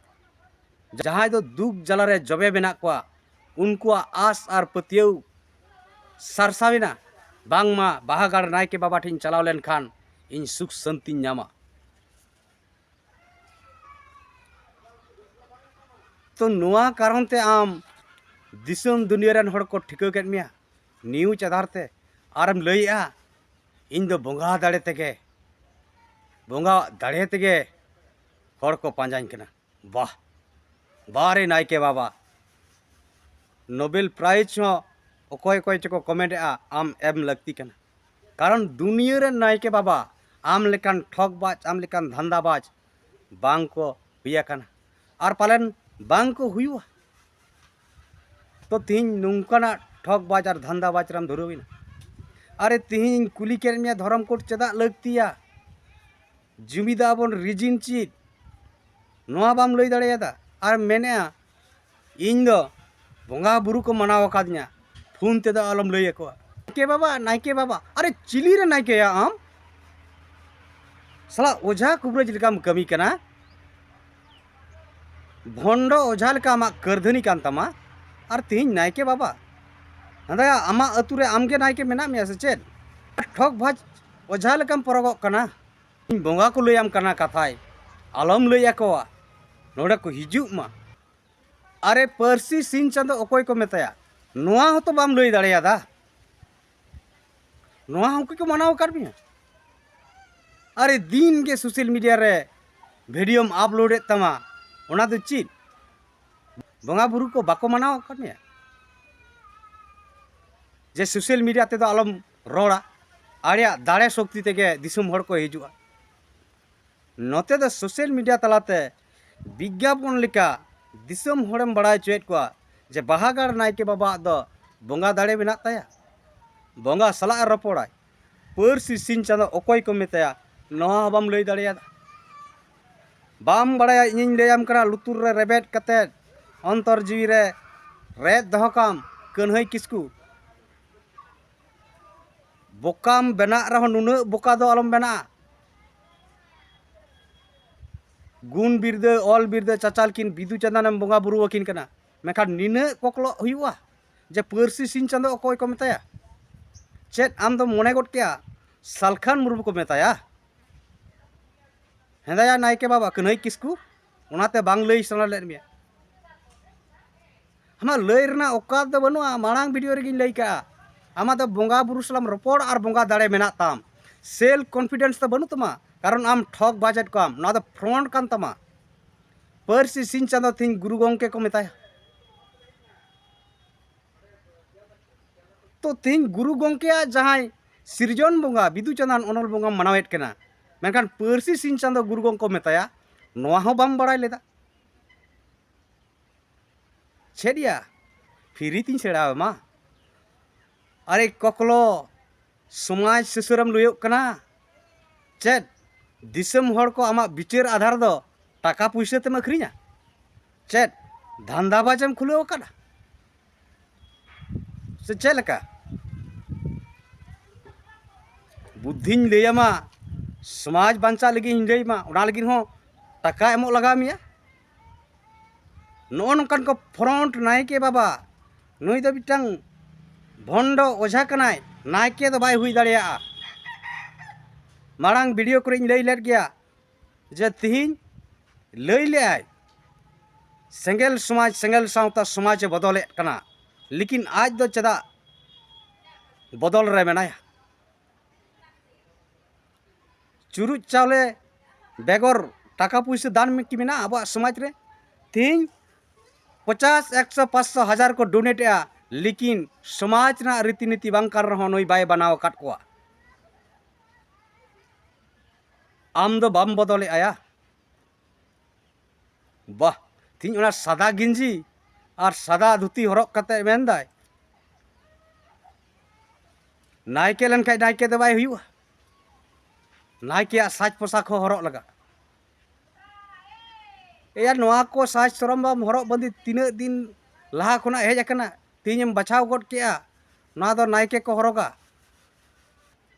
ᱡᱟᱦᱟᱸᱭ ᱫᱚ ᱫᱩᱠ ᱡᱟᱞᱟᱨᱮ ᱡᱚᱵᱮ ᱢᱮᱱᱟᱜ ᱠᱚᱣᱟ, ᱩᱱᱠᱩᱣᱟᱜ ᱟᱥ ᱟᱨ ᱯᱟᱹᱛᱭᱟᱹᱣ ᱥᱟᱨᱥᱟᱣᱮᱱᱟ᱾ ᱵᱟᱝᱢᱟ ᱵᱟᱦᱟᱜᱟᱲ ᱱᱟᱭᱠᱮ ᱵᱟᱵᱟ ᱴᱷᱮᱱ ᱤᱧ ᱪᱟᱞᱟᱣ ᱞᱮᱱᱠᱷᱟᱱ ᱤᱧ ᱥᱩᱠ ᱥᱟᱹᱱᱛᱤᱧ ᱧᱟᱢᱟ᱾ ᱛᱚ ᱱᱚᱣᱟ ᱠᱟᱨᱚᱱ ᱛᱮ ᱟᱢ ᱫᱤᱥᱚᱢ ᱫᱩᱱᱤᱭᱟᱹ ᱨᱮᱱ ᱦᱚᱲ ᱠᱚ ᱴᱷᱤᱠᱟᱹ ᱠᱮᱫ ᱢᱮᱭᱟ ᱱᱤᱭᱩᱡᱽ ᱟᱫᱷᱟᱨ ᱛᱮ, ᱟᱨᱮᱢ ᱞᱟᱹᱭᱮᱜᱼᱟ ᱤᱧ ᱫᱚ ᱵᱚᱸᱜᱟ ᱫᱟᱲᱮ ᱛᱮᱜᱮ, ᱵᱚᱸᱜᱟ ᱫᱟᱲᱮ ᱛᱮᱜᱮ ᱦᱚᱲ ᱠᱚ ᱯᱟᱸᱡᱟᱧ ᱠᱟᱱᱟ᱾ ᱵᱟᱦ, ᱵᱟᱦ ᱨᱮ ᱱᱟᱭᱠᱮ ᱵᱟᱵᱟ, ᱱᱳᱵᱮᱞ ᱯᱨᱟᱭᱤᱡᱽ ᱦᱚᱸ ᱚᱠᱚᱭ ᱚᱠᱚᱭ ᱪᱚᱠᱚ ᱠᱚᱢᱮᱱᱴ ᱮᱜᱼᱟ, ᱟᱢ ᱮᱢ ᱞᱟᱹᱠᱛᱤ ᱠᱟᱱᱟ᱾ ᱠᱟᱨᱚᱱ ᱫᱩᱱᱤᱭᱟᱹ ᱨᱮᱱ ᱱᱟᱭᱠᱮ ᱵᱟᱵᱟ ᱟᱢ ᱞᱮᱠᱟᱱ ᱴᱷᱚᱠ ᱵᱟᱡᱽ, ᱟᱢ ᱞᱮᱠᱟᱱ ᱫᱷᱟᱱᱫᱟ ᱵᱟᱡᱽ ᱵᱟᱝ ᱠᱚ ᱦᱩᱭ ᱟᱠᱟᱱᱟ, ᱟᱨ ᱯᱟᱞᱮᱱ ᱵᱟᱝ ᱠᱚ ᱦᱩᱭᱩᱜᱼᱟ᱾ ᱛᱚ ᱛᱤᱦᱤᱧ ᱱᱚᱝᱠᱟᱱᱟᱜ ᱴᱷᱚᱠ ᱵᱟᱡᱽ ᱟᱨ ᱫᱷᱟᱱᱫᱟ ᱵᱟᱡᱽ ᱨᱮᱢ ᱫᱷᱩᱨᱟᱹᱣ ᱮᱱᱟ᱾ ᱟᱨᱮ ᱛᱤᱦᱤᱧ ᱠᱩᱞᱤ ᱠᱮᱫ ᱢᱮᱭᱟ ᱫᱷᱚᱨᱚᱢ ᱠᱳᱰ ᱪᱮᱫᱟᱜ ᱞᱟᱹᱠᱛᱤᱭᱟ? ᱡᱩᱢᱤᱫᱟ ᱟᱵᱚᱱ ᱨᱤᱡᱤᱱ ᱪᱮᱫ? ᱱᱚᱣᱟ ᱵᱟᱢ ᱞᱟᱹᱭ ᱫᱟᱲᱮᱭᱟᱫᱟ᱾ ᱟᱨ ᱢᱮᱱᱮᱜᱼᱟ ᱤᱧ ᱫᱚ ᱵᱚᱸᱜᱟ ᱵᱩᱨᱩ ᱠᱚ ᱢᱟᱱᱟᱣ ᱟᱠᱟᱫᱤᱧᱟ, ᱯᱷᱳᱱ ᱛᱮᱫᱚ ᱟᱞᱚᱢ ᱞᱟᱹᱭ ᱟᱠᱚᱣᱟ᱾ ᱱᱟᱭᱠᱮ ᱵᱟᱵᱟ, ᱱᱟᱭᱠᱮ ᱵᱟᱵᱟ, ᱟᱨᱮ ᱪᱤᱞᱤ ᱨᱮ ᱱᱟᱭᱠᱮᱭᱟ ᱟᱢ? ᱥᱟᱞᱟ ᱚᱡᱷᱟ ᱠᱩᱵᱨᱟᱹᱡᱽ ᱞᱮᱠᱟᱢ ᱠᱟᱹᱢᱤ ᱠᱟᱱᱟ, ᱵᱷᱚᱱᱰᱚ ᱚᱡᱷᱟ ᱞᱮᱠᱟ ᱟᱢᱟᱜ ᱠᱟᱹᱨᱫᱷᱟᱹᱱᱤ ᱠᱟᱱ ᱛᱟᱢᱟ᱾ ᱟᱨ ᱛᱤᱦᱤᱧ ᱱᱟᱭᱠᱮ ᱵᱟᱵᱟ, ᱦᱮᱸᱫᱟᱭᱟ, ᱟᱢᱟᱜ ᱟᱹᱛᱩ ᱨᱮ ᱟᱢᱜᱮ ᱱᱟᱭᱠᱮ ᱢᱮᱱᱟᱜ ᱢᱮᱭᱟ ᱥᱮ ᱪᱮᱫ? ᱴᱷᱚᱠ ᱵᱷᱟᱡᱽ ᱚᱡᱷᱟ ᱞᱮᱠᱟᱢ ᱯᱚᱨᱚᱜᱚᱜ ᱠᱟᱱᱟ᱾ ᱤᱧ ᱵᱚᱸᱜᱟ ᱠᱚ ᱞᱟᱹᱭᱟᱢ ᱠᱟᱱᱟ ᱠᱟᱛᱷᱟᱭ, ᱟᱞᱚᱢ ᱞᱟᱹᱭ ᱟᱠᱚᱣᱟ, ᱱᱚᱰᱮ ᱠᱚ ᱦᱤᱡᱩᱜ ᱢᱟ᱾ ᱟᱨᱮ ᱯᱟᱹᱨᱥᱤ ᱥᱤᱧ ᱪᱟᱸᱫᱚ ᱚᱠᱚᱭ ᱠᱚ ᱢᱮᱛᱟᱭᱟ? ᱱᱚᱣᱟ ᱦᱚᱸᱛᱚ ᱵᱟᱢ ᱞᱟᱹᱭ ᱫᱟᱲᱮᱭᱟᱫᱟ᱾ ᱱᱚᱣᱟ ᱦᱚᱸ ᱩᱱᱠᱩ ᱠᱚ ᱢᱟᱱᱟᱣ ᱟᱠᱟᱫ ᱢᱮᱭᱟ᱾ ᱟᱨᱮ ᱫᱤᱱ ᱜᱮ ᱥᱳᱥᱟᱞ ᱢᱤᱰᱤᱭᱟ ᱨᱮ ᱵᱷᱤᱰᱤᱭᱳᱢ ᱟᱯᱞᱳᱰᱮᱫ ᱛᱟᱢᱟ, ᱚᱱᱟ ᱫᱚ ᱪᱮᱫ? ᱵᱚᱸᱜᱟ ᱵᱩᱨᱩ ᱠᱚ ᱵᱟᱠᱚ ᱢᱟᱱᱟᱣ ᱟᱠᱟᱫ ᱢᱮᱭᱟ? ᱡᱮ ᱥᱳᱥᱟᱞ ᱢᱤᱰᱤᱭᱟ ᱛᱮᱫᱚ ᱟᱞᱚᱢ ᱨᱚᱲᱟ, ᱟᱞᱮᱭᱟᱜ ᱫᱟᱲᱮ ᱥᱚᱠᱛᱤ ᱛᱮᱜᱮ ᱫᱤᱥᱚᱢ ᱦᱚᱲ ᱠᱚ ᱦᱤᱡᱩᱜᱼᱟ᱾ ᱱᱚᱛᱮ ᱫᱚ ᱥᱳᱥᱟᱞ ᱢᱤᱰᱤᱭᱟ ᱛᱟᱞᱟᱛᱮ ᱵᱤᱜᱽᱜᱟᱯᱚᱱ ᱞᱮᱠᱟ ᱫᱤᱥᱚᱢ ᱦᱚᱲᱮᱢ ᱵᱟᱲᱟᱭ ᱦᱚᱪᱚᱭᱮᱫ ᱠᱚᱣᱟ ᱡᱮ ᱵᱟᱦᱟᱜᱟᱲ ᱱᱟᱭᱠᱮ ᱵᱟᱵᱟᱣᱟᱜ ᱫᱚ ᱵᱚᱸᱜᱟ ᱫᱟᱲᱮ ᱢᱮᱱᱟᱜ ᱛᱟᱭᱟ, ᱵᱚᱸᱜᱟ ᱥᱟᱞᱟᱜ ᱮ ᱨᱚᱯᱚᱲᱟᱭ᱾ ᱯᱟᱹᱨᱥᱤ ᱥᱤᱧ ᱪᱟᱸᱫᱚ ᱚᱠᱚᱭ ᱠᱚ ᱢᱮᱛᱟᱭᱟ, ᱱᱚᱣᱟ ᱦᱚᱸ ᱵᱟᱢ ᱞᱟᱹᱭ ᱫᱟᱲᱮᱭᱟᱫᱟ᱾ ᱵᱟᱢ ᱵᱟᱲᱟᱭᱟ, ᱤᱧᱤᱧ ᱞᱟᱹᱭᱟᱢ ᱠᱟᱱᱟ, ᱞᱩᱛᱩᱨ ᱨᱮ ᱨᱮᱵᱮᱫ ᱠᱟᱛᱮᱫ, ᱚᱱᱛᱚᱨ ᱡᱤᱣᱤ ᱨᱮ ᱨᱮᱫ ᱫᱚᱦᱚ ᱠᱟᱢ, ᱠᱟᱹᱱᱦᱟᱹᱭ ᱠᱤᱥᱠᱩ᱾ ᱵᱚᱠᱟᱢ ᱵᱮᱱᱟᱜ ᱨᱮᱦᱚᱸ ᱱᱩᱱᱟᱹᱜ ᱵᱚᱠᱟ ᱫᱚ ᱟᱞᱚᱢ ᱵᱮᱱᱟᱜᱼᱟ᱾ ᱜᱩᱱ ᱵᱤᱨᱫᱟᱹ, ᱚᱞ ᱵᱤᱨᱫᱟᱹ, ᱪᱟᱪᱟᱞ ᱠᱤᱱ ᱵᱤᱫᱩ ᱪᱟᱸᱫᱟᱱᱮᱢ ᱵᱚᱸᱜᱟ ᱵᱩᱨᱩ ᱟᱹᱠᱤᱱ ᱠᱟᱱᱟ, ᱢᱮᱱᱠᱷᱟᱱ ᱱᱤᱱᱟᱹᱜ ᱠᱚᱠᱞᱚᱜ ᱦᱩᱭᱩᱜᱼᱟ ᱡᱮ ᱯᱟᱹᱨᱥᱤ ᱥᱤᱧ ᱪᱟᱸᱫᱚ ᱚᱠᱚᱭ ᱠᱚ ᱢᱮᱛᱟᱭᱟ? ᱪᱮᱫ ᱟᱢ ᱫᱚᱢ ᱢᱚᱱᱮ ᱜᱚᱫ ᱠᱮᱜᱼᱟ ᱥᱟᱞᱠᱷᱟᱱ ᱢᱩᱨᱢᱩ ᱠᱚ ᱢᱮᱛᱟᱭᱟ? ᱦᱮᱸᱫᱟᱭᱟ ᱱᱟᱭᱠᱮ ᱵᱟᱵᱟ ᱠᱟᱹᱱᱦᱟᱹᱭ ᱠᱤᱥᱠᱩ, ᱚᱱᱟᱛᱮ ᱵᱟᱝ ᱞᱟᱹᱭ ᱥᱟᱱᱟ ᱞᱮᱫ ᱢᱮᱭᱟ᱾ ᱟᱢᱟᱜ ᱞᱟᱹᱭ ᱨᱮᱱᱟᱜ ᱚᱠᱟᱛ ᱫᱚ ᱵᱟᱹᱱᱩᱜᱼᱟ, ᱢᱟᱲᱟᱝ ᱵᱷᱤᱰᱤᱭᱳ ᱨᱮᱜᱮᱧ ᱞᱟᱹᱭ ᱠᱟᱜᱼᱟ᱾ ᱟᱢᱟᱜ ᱫᱚ ᱵᱚᱸᱜᱟ ᱵᱩᱨᱩ ᱥᱟᱞᱟᱜ ᱨᱚᱯᱚᱲ ᱟᱨ ᱵᱚᱸᱜᱟ ᱫᱟᱲᱮ ᱢᱮᱱᱟᱜ ᱛᱟᱢ, ᱥᱮᱞᱯ ᱠᱚᱱᱯᱷᱤᱰᱮᱱᱥ ᱫᱚ ᱵᱟᱹᱱᱩᱜ ᱛᱟᱢᱟ, ᱠᱟᱨᱚᱱ ᱟᱢ ᱴᱷᱚᱠ ᱵᱟᱡᱮᱴ ᱠᱚᱣᱟᱢ, ᱱᱚᱣᱟ ᱫᱚ ᱯᱷᱨᱚᱰ ᱠᱟᱱ ᱛᱟᱢᱟ᱾ ᱯᱟᱹᱨᱥᱤ ᱥᱤᱧ ᱪᱟᱸᱫᱚ ᱛᱤᱦᱤᱧ ᱜᱩᱨᱩ ᱜᱚᱢᱠᱮ ᱠᱚ ᱢᱮᱛᱟᱭᱟ᱾ ᱛᱚ ᱛᱤᱦᱤᱧ ᱜᱩᱨᱩ ᱜᱚᱢᱠᱮᱭᱟᱜ ᱡᱟᱦᱟᱸᱭ ᱥᱤᱨᱡᱚᱱ ᱵᱚᱸᱜᱟ ᱵᱤᱫᱩ ᱪᱟᱸᱫᱟᱱ ᱚᱱᱚᱞ ᱵᱚᱸᱜᱟᱢ ᱢᱟᱱᱟᱣᱮᱫ ᱠᱟᱱᱟ, ᱢᱮᱱᱠᱷᱟᱱ ᱯᱟᱹᱨᱥᱤ ᱥᱤᱧ ᱪᱟᱸᱫᱚ ᱜᱩᱨᱩ ᱜᱚᱢᱠᱮ ᱠᱚ ᱢᱮᱛᱟᱭᱟ, ᱱᱚᱣᱟ ᱦᱚᱸ ᱵᱟᱢ ᱵᱟᱲᱟᱭ ᱞᱮᱫᱟ᱾ ᱪᱮᱫ ᱭᱟ, ᱯᱷᱤᱨᱤ ᱛᱤᱧ ᱥᱮᱬᱟ ᱟᱢᱟ? ᱟᱨᱮ ᱠᱚᱠᱞᱚ, ᱥᱚᱢᱟᱡᱽ ᱥᱩᱥᱟᱹᱨᱮᱢ ᱞᱟᱹᱭᱚᱜ ᱠᱟᱱᱟ? ᱪᱮᱫ ᱫᱤᱥᱚᱢ ᱦᱚᱲ ᱠᱚ ᱟᱢᱟᱜ ᱵᱤᱪᱟᱹᱨ ᱟᱫᱷᱟᱨ ᱫᱚ ᱴᱟᱠᱟ ᱯᱩᱭᱥᱟᱹ ᱛᱮᱢ ᱟᱹᱠᱷᱨᱤᱧᱟ? ᱪᱮᱫ ᱫᱷᱟᱱᱫᱟᱵᱟᱡᱮᱢ ᱠᱷᱩᱞᱟᱹᱣ ᱟᱠᱟᱫᱟ ᱥᱮ ᱪᱮᱫ ᱞᱮᱠᱟ? ᱵᱩᱫᱽᱫᱷᱤᱧ ᱞᱟᱹᱭᱟᱢᱟ, ᱥᱚᱢᱟᱡᱽ ᱵᱟᱧᱪᱟᱜ ᱞᱟᱹᱜᱤᱫ ᱤᱧ ᱞᱟᱹᱭᱟᱢᱟ, ᱚᱱᱟ ᱞᱟᱹᱜᱤᱫ ᱦᱚᱸ ᱴᱟᱠᱟ ᱮᱢᱚᱜ ᱞᱟᱜᱟᱣ ᱢᱮᱭᱟ? ᱱᱚᱜᱼᱚ ᱱᱚᱝᱠᱟᱱ ᱠᱚ ᱯᱷᱨᱚᱰ ᱱᱟᱭᱠᱮ ᱵᱟᱵᱟ, ᱱᱩᱭ ᱫᱚ ᱢᱤᱫᱴᱟᱝ ᱵᱷᱚᱱᱰᱚ ᱚᱡᱷᱟ ᱠᱟᱱᱟᱭ, ᱱᱟᱭᱠᱮ ᱫᱚ ᱵᱟᱭ ᱦᱩᱭ ᱫᱟᱲᱮᱭᱟᱜᱼᱟ᱾ ᱢᱟᱲᱟᱝ ᱵᱷᱤᱰᱤᱭᱳ ᱠᱚᱨᱮᱧ ᱞᱟᱹᱭ ᱞᱮᱫ ᱜᱮᱭᱟ ᱡᱮ ᱛᱤᱦᱤᱧ ᱞᱟᱹᱭ ᱞᱮᱫᱼᱟᱭ, ᱥᱮᱸᱜᱮᱞ ᱥᱚᱢᱟᱡᱽ, ᱥᱮᱸᱜᱮᱞ ᱥᱟᱶᱛᱟ ᱥᱚᱢᱟᱡᱽ ᱮ ᱵᱚᱫᱚᱞᱮᱫ ᱠᱟᱱᱟ, ᱞᱮᱠᱤᱱ ᱟᱡ ᱫᱚ ᱪᱮᱫᱟᱜ ᱵᱚᱫᱚᱞ ᱨᱮ ᱢᱮᱱᱟᱭᱟ? ᱪᱩᱨᱩᱡ ᱪᱟᱣᱞᱮ ᱵᱮᱜᱚᱨ ᱴᱟᱠᱟ ᱯᱩᱭᱥᱟᱹ ᱫᱟᱱ ᱠᱤ ᱢᱮᱱᱟᱜᱼᱟ ᱟᱵᱚᱣᱟᱜ ᱥᱚᱢᱟᱡᱽ ᱨᱮ? ᱛᱤᱦᱤᱧ ᱯᱚᱪᱟᱥ, ᱮᱠᱥᱚ, ᱯᱟᱸᱪᱥᱚ, ᱦᱟᱡᱟᱨ ᱠᱚ ᱰᱳᱱᱮᱴ ᱮᱜᱼᱟ, ᱞᱮᱠᱤᱱ ᱥᱚᱢᱟᱡᱽ ᱨᱮᱱᱟᱜ ᱨᱤᱛᱤ ᱱᱤᱛᱤ ᱵᱟᱝ ᱠᱟᱱ ᱨᱮᱦᱚᱸ ᱱᱩᱭ ᱵᱟᱭ ᱵᱟᱱᱟᱣ ᱟᱠᱟᱫ ᱠᱚᱣᱟ᱾ ᱟᱢ ᱫᱚ ᱵᱟᱢ ᱵᱚᱫᱚᱞᱮᱫ ᱟᱭᱟ᱾ ᱵᱟᱦ, ᱛᱤᱦᱤᱧ ᱚᱱᱟ ᱥᱟᱫᱟ ᱜᱮᱧᱡᱤ ᱟᱨ ᱥᱟᱫᱟ ᱫᱷᱩᱛᱤ ᱦᱚᱨᱚᱜ ᱠᱟᱛᱮ ᱢᱮᱱᱫᱟᱭ, ᱱᱟᱭᱠᱮ ᱞᱮᱱᱠᱷᱟᱡ ᱱᱟᱭᱠᱮ ᱫᱚ ᱵᱟᱭ ᱦᱩᱭᱩᱜᱼᱟ, ᱱᱟᱭᱠᱮᱭᱟᱜ ᱥᱟᱡᱽ ᱯᱳᱥᱟᱠ ᱦᱚᱸ ᱦᱚᱨᱚᱜ ᱞᱟᱜᱟᱜᱼᱟ᱾ ᱮᱭᱟ, ᱱᱚᱣᱟ ᱠᱚ ᱥᱟᱡᱽ ᱥᱚᱨᱚᱢ ᱵᱟᱢ ᱦᱚᱨᱚᱜ ᱵᱟᱸᱫᱮ ᱛᱤᱱᱟᱹᱜ ᱫᱤᱱ ᱞᱟᱦᱟ ᱠᱷᱚᱱᱟᱜ ᱦᱮᱡ ᱟᱠᱟᱱᱟ, ᱛᱮᱦᱮᱧᱮᱢ ᱵᱟᱪᱷᱟᱣ ᱜᱚᱫ ᱠᱮᱜᱼᱟ, ᱱᱚᱣᱟ ᱫᱚ ᱱᱟᱭᱠᱮ ᱠᱚ ᱦᱚᱨᱚᱜᱟ?